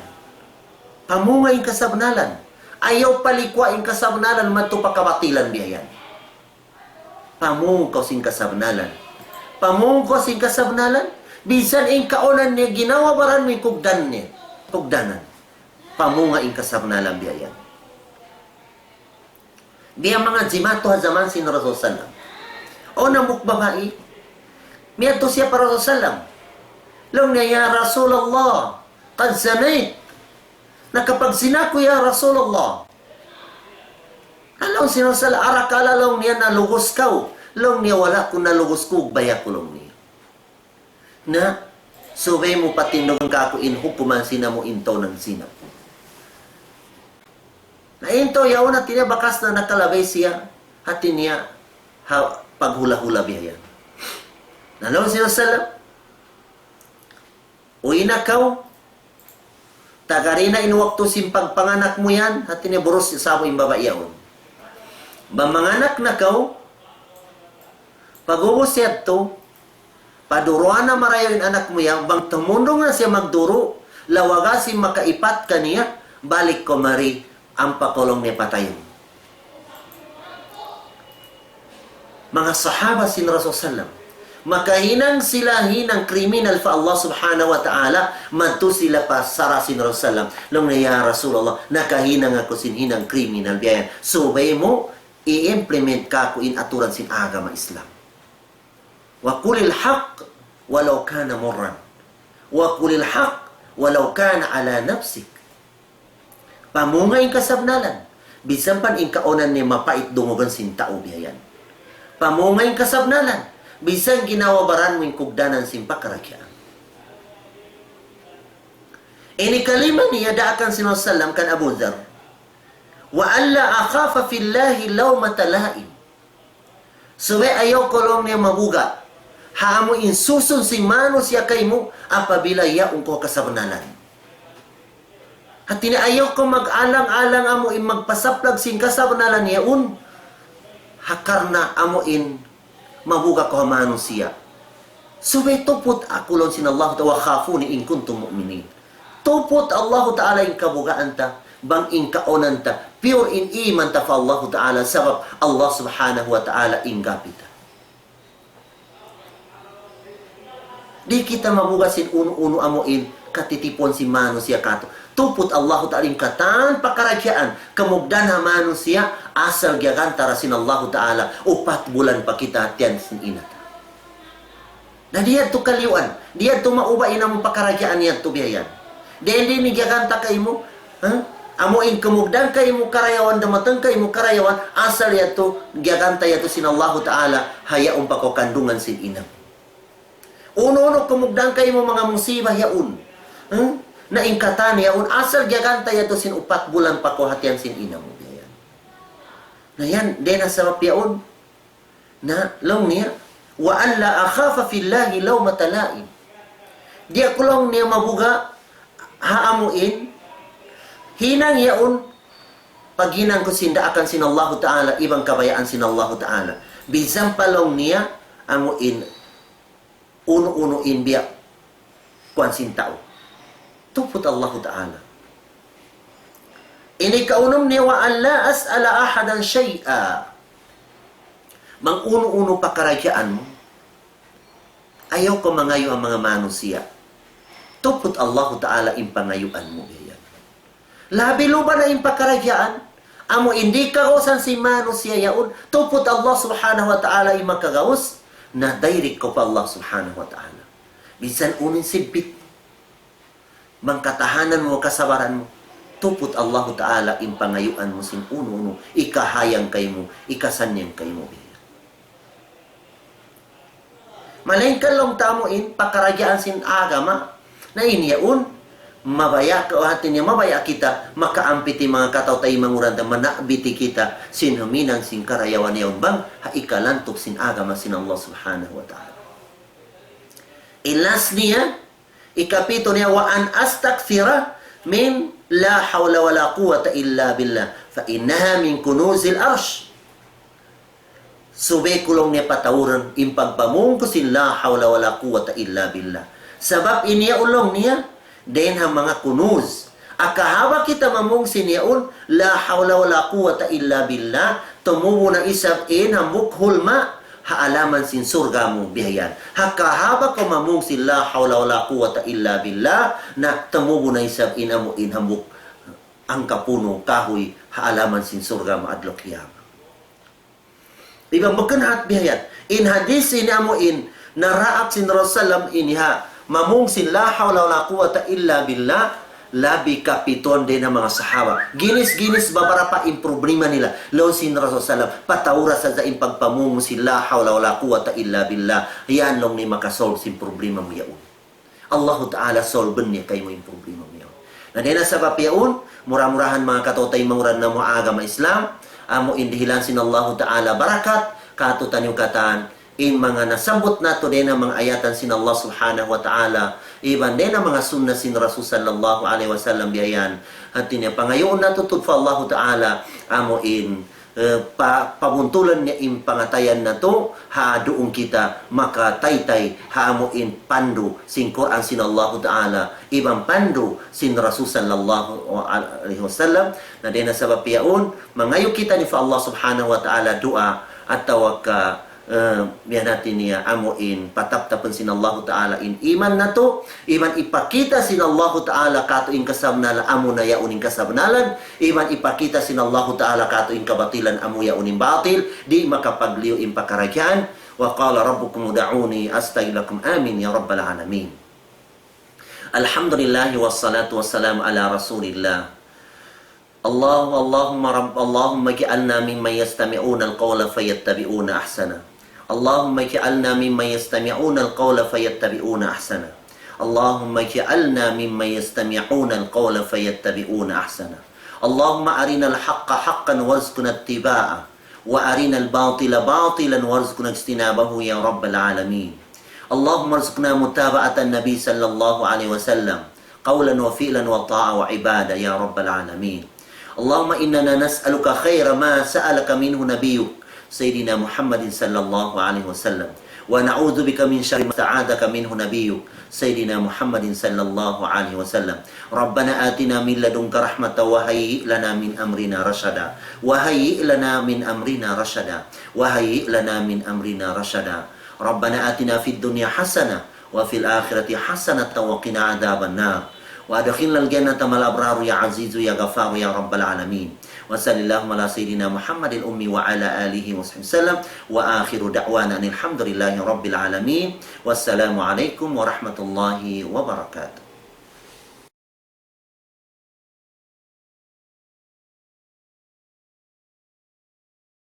Pamunga in kasabnalan. Ayaw palikwa in kasabnalan madtu pa kabatilan biya' yan. Pamung kaw sin kasabnalan. Pamung kaw sin kasabnalan. Minsan in kaunan niya ginawa baran mu in kugdan niya. Kugdanan. Pamunga in kasabnalan biya' yan. Biya' manga jimatu ha jaman sin Rasul sallam. Awn hambuuk babai. Miyadtu siya pa Rasul sallam. Laung niya, "يا رسول الله، قد زنيت." Nakapagjina aku, ya Rasulullah. Laung sin Rasul, arakala' laung niya nalugus kaw. Laung niya wala' ku nalugus, kugbay aku laung niya. Na, subay mu patindugan kāku' in hukuman sin amu in tau nagjina. Na in tau yaun hati niya bakas na nakalabay siya, hati niya ha paghula-hula biya' yan. Na laung sin Rasul, "Uwi na kaw, tagari na in waktu sin pagpanganak mu yan," hati niya burus sa'bu in babai yaun. Bang manganak na kaw, pag'ubus yadtu, paduruan na marayaw in anak mu yan, bang tumundung na siya magduru, lawaga sin makaipat kaniya, balik kaw mari, ampa kaw laung niya patayun. Manga sahaba sin Rasul sallam. Makahinang sila hinang kriminal pa Allah Subhanahu wa Ta'ala, madtu sila pa sara sin Rasul sallam. Laung niya, "Ya Rasulullah, nakahinang aku sin hinang kriminal biya' yan." Subay mu i-implement kāku' in aturan sin agama Islam. وقل الحق ولو كان مرا. وقل الحق ولو كان على نفسك. Pamunga in kasabnalan. Minsan pa in kaunan niya mapait dungugan sin tau biya' yan. Pamunga in kasabnalan. Minsan ginawa baran mu in kugdanan sin pakaradjaan. Ini kalima niya daakan sin Rasul sallam kan Abu Dhar. وألا أخاف في الله لومة لائم. Subay ayaw kaw laung niya mabuga' ha amu in susun sin manusiya' kaymu apabila yaun kaw kasabnalan. Hati niya ayaw kaw mag-alang-alang amu in magpasaplag sin kasabnalan yaun. Ha karna' amu in mabuga' kaw ha manusiya'. Subay tuput aku laung sin Allah Ta'ala, وخافوني إن كنتم مؤمنين. Tuput Allahu Ta'ala in kabugaan ta, bang in kaunan ta, pure in iman ta pa Allahu Ta'ala, sabab Allah Subhanahu wa Ta'ala in gapi ta. Di' kita mabuga' sin unu-unu amu in katitipun sin manusiya' katu'. Tuput Allahu Ta'ala in katan pakaradjaan, kamugdan ha manusiya', asal giyaganta ra sin Allahu Ta'ala, upat bulan pa kita ha tiyan sin ina ta. Na di' yadtu kaliyuan, di' yadtu mauba' in amu pakaradjaan yadtu biya' yan. Dayn di' ini giyaganta kaymu, ha? Amu in kamugdan kaymu karayawan, damatang kaymu karayawan, asal yadtu giyaganta yadtu sin Allahu Ta'ala, ha yaun pa kaw kandungan sin ina mu. Unu-unu kamugdan kaymu manga musiba yaun. Ha? Na in katan yaun, asal giyaganta yadtu sin upat bulan pa kaw ha tiyan sin ina mu biya' yan. Na yan, dayn ha sabab yaun. Na, laung niya, وألا أخاف في الله لومة لائم. Di' aku laung niya mabuga' ha amu in hinang yaun, paghinang ku sin daakan sin Allahu Ta'ala, iban kabayaan sin Allahu Ta'ala. Minsan pa laung niya, amu in unu-unu in biya' kuwan sin tau. Tuput Allahu Ta'ala. Ini kaunum niya, وألا أسأل أحدا شيئا. Bang unu-unu pakaradjaan mu, ayaw kaw mangayu' ha manga manusiya'. Tuput Allahu Ta'ala in pangayuan mu biya' yan. Labi luba na in pakaradjaan, amu in di' kagausan sin manusiya' yaun, tuput Allah Subhanahu wa Ta'ala in makagaus, na direct kaw pa Allah Subhanahu wa Ta'ala. Minsan unu in sibbit, bang katahanan mu, kasabaran mu, tuput Allahu Ta'ala in pangayuan mu sin unu-unu, ikahayang kaymu, ikasannyang kaymu biya' yan. Malaingkan laung ta amu in pakaradjaan sin agama, na in yaun, Mabaya' ka, hati niya mabaya' kita, makaampit in manga kataw-taymanghuran ta, manakbiti kita, sin huminang sin karayawan yaun bang, ha ikalantuk sin agama sin Allah Subhanahu wa Ta'ala. In last niya, ikapitu niya, وأن أستكثر من لا حول ولا قوة إلا بالله، فإنها من كنوز العرش. Subay ku laung niya pataurun in pagpamung ku sin لا حول ولا قوة إلا بالله. Sabab in yaun laung niya, dayn ha manga kunuz. Aka ha ba kita mamung sin yaun, لا حول ولا قوة إلا بالله, tumubu na isab in hambuuk hulma' ha halaman sin surga' mu biya' yan. Aka ha ba kaw mamung sin لا حول ولا قوة إلا بالله, na tumubu na isab in amu in hambuuk hangkapunu' kahuy ha halaman sin surga' mu adlaw qiyamah. Iban bukun hat biya' yan. In hadith ini amu in naraak sin Rasulullah sallam ini ha mamung sin لا حول ولا قوة إلا بالله, labi kapituan dayn ha manga sahaba. Ginis-ginis babarapa in problema nila. Laung sin Rasulullah sallam, pataura sadja in pagpamung sin لا حول ولا قوة إلا بالله. Yan laung niya makasolve sin problema mu yaun. Allahu Ta'ala solve niya kaymu in problema mu yaun. Na dayn ha sabab yaun, mura-murahan manga kataw-taymanghuran namu' agama Islam, amu in dihilan sin Allahu Ta'ala barakat, kātu'niyu katan, in manga nasabbut natu' dayn ha manga ayatan sin Allah Subhanahu wa Ta'ala, iban dayn ha manga sunnah sin Rasul sallallahu alayhi wasallam biya' yan. Hati niya pangayuun natu' tuud pa Allahu Ta'ala, amu in eh, pa-, pabuntulan niya in pangatayan natu', ha duun kita makataytay ha amu in pandu' sin Qur'an sin Allahu Ta'ala, iban pandu' sin Rasul sallallahu alayhi wasallam. Na dayn ha sabab yaun, mangayu' kita ini pa Allah Subhanahu wa Ta'ala duwaa, atawa ka, eh, biya' hati niya amu in pataptapun sin Allahu Ta'ala in iman natu', iban ipakita' sin Allahu Ta'ala kātu' in kasabnalan, amu na yaun in kasabnalan, iban ipakita' sin Allahu Ta'ala kātu' in kabatilan, amu yaun in batil, di' makapagliyu in pakaradjaan. وقال ربكم ادعوني أستجب لكم. آمين يا رب العالمين. الحمد لله والصلاة والسلام على رسول الله. الله، اللهم رب، اللهم اجعلنا ممن يستمعون القول فيتبعون أحسنه. اللهم اجعلنا ممن يستمعون القول فيتبعون أحسنه. اللهم اجعلنا ممن يستمعون القول فيتبعون أحسنه. اللهم أرنا الحق حقا وارزقنا اتباعه، وأرنا الباطل باطلا وارزقنا اجتنابه يا رب العالمين. اللهم ارزقنا متابعة النبي صلى الله عليه وسلم قولا وفعلا وطاعة وعبادة يا رب العالمين. اللهم إننا نسألك خير ما سألك منه نبيك سيدنا محمد صلى الله عليه وسلم، ونعوذ بك من شر ما استعاذك منه نبيك سيدنا محمد صلى الله عليه وسلم. ربنا آتنا من لدنك رحمة وهيئ لنا من أمرنا رشدا. وهيئ لنا من أمرنا رشدا. وهيئ لنا من أمرنا رشدا. ربنا آتنا في الدنيا حسنة وفي الآخرة حسنة وقنا عذاب النار. وأدخلنا الجنة مع الأبرار يا عزيز يا غفار يا رب العالمين. وصل اللهم على سيدنا محمد الأمي وعلى آله وصحبه وسلم. وآخر دعوانا أن الحمد لله رب العالمين. والسلام عليكم ورحمة الله وبركاته.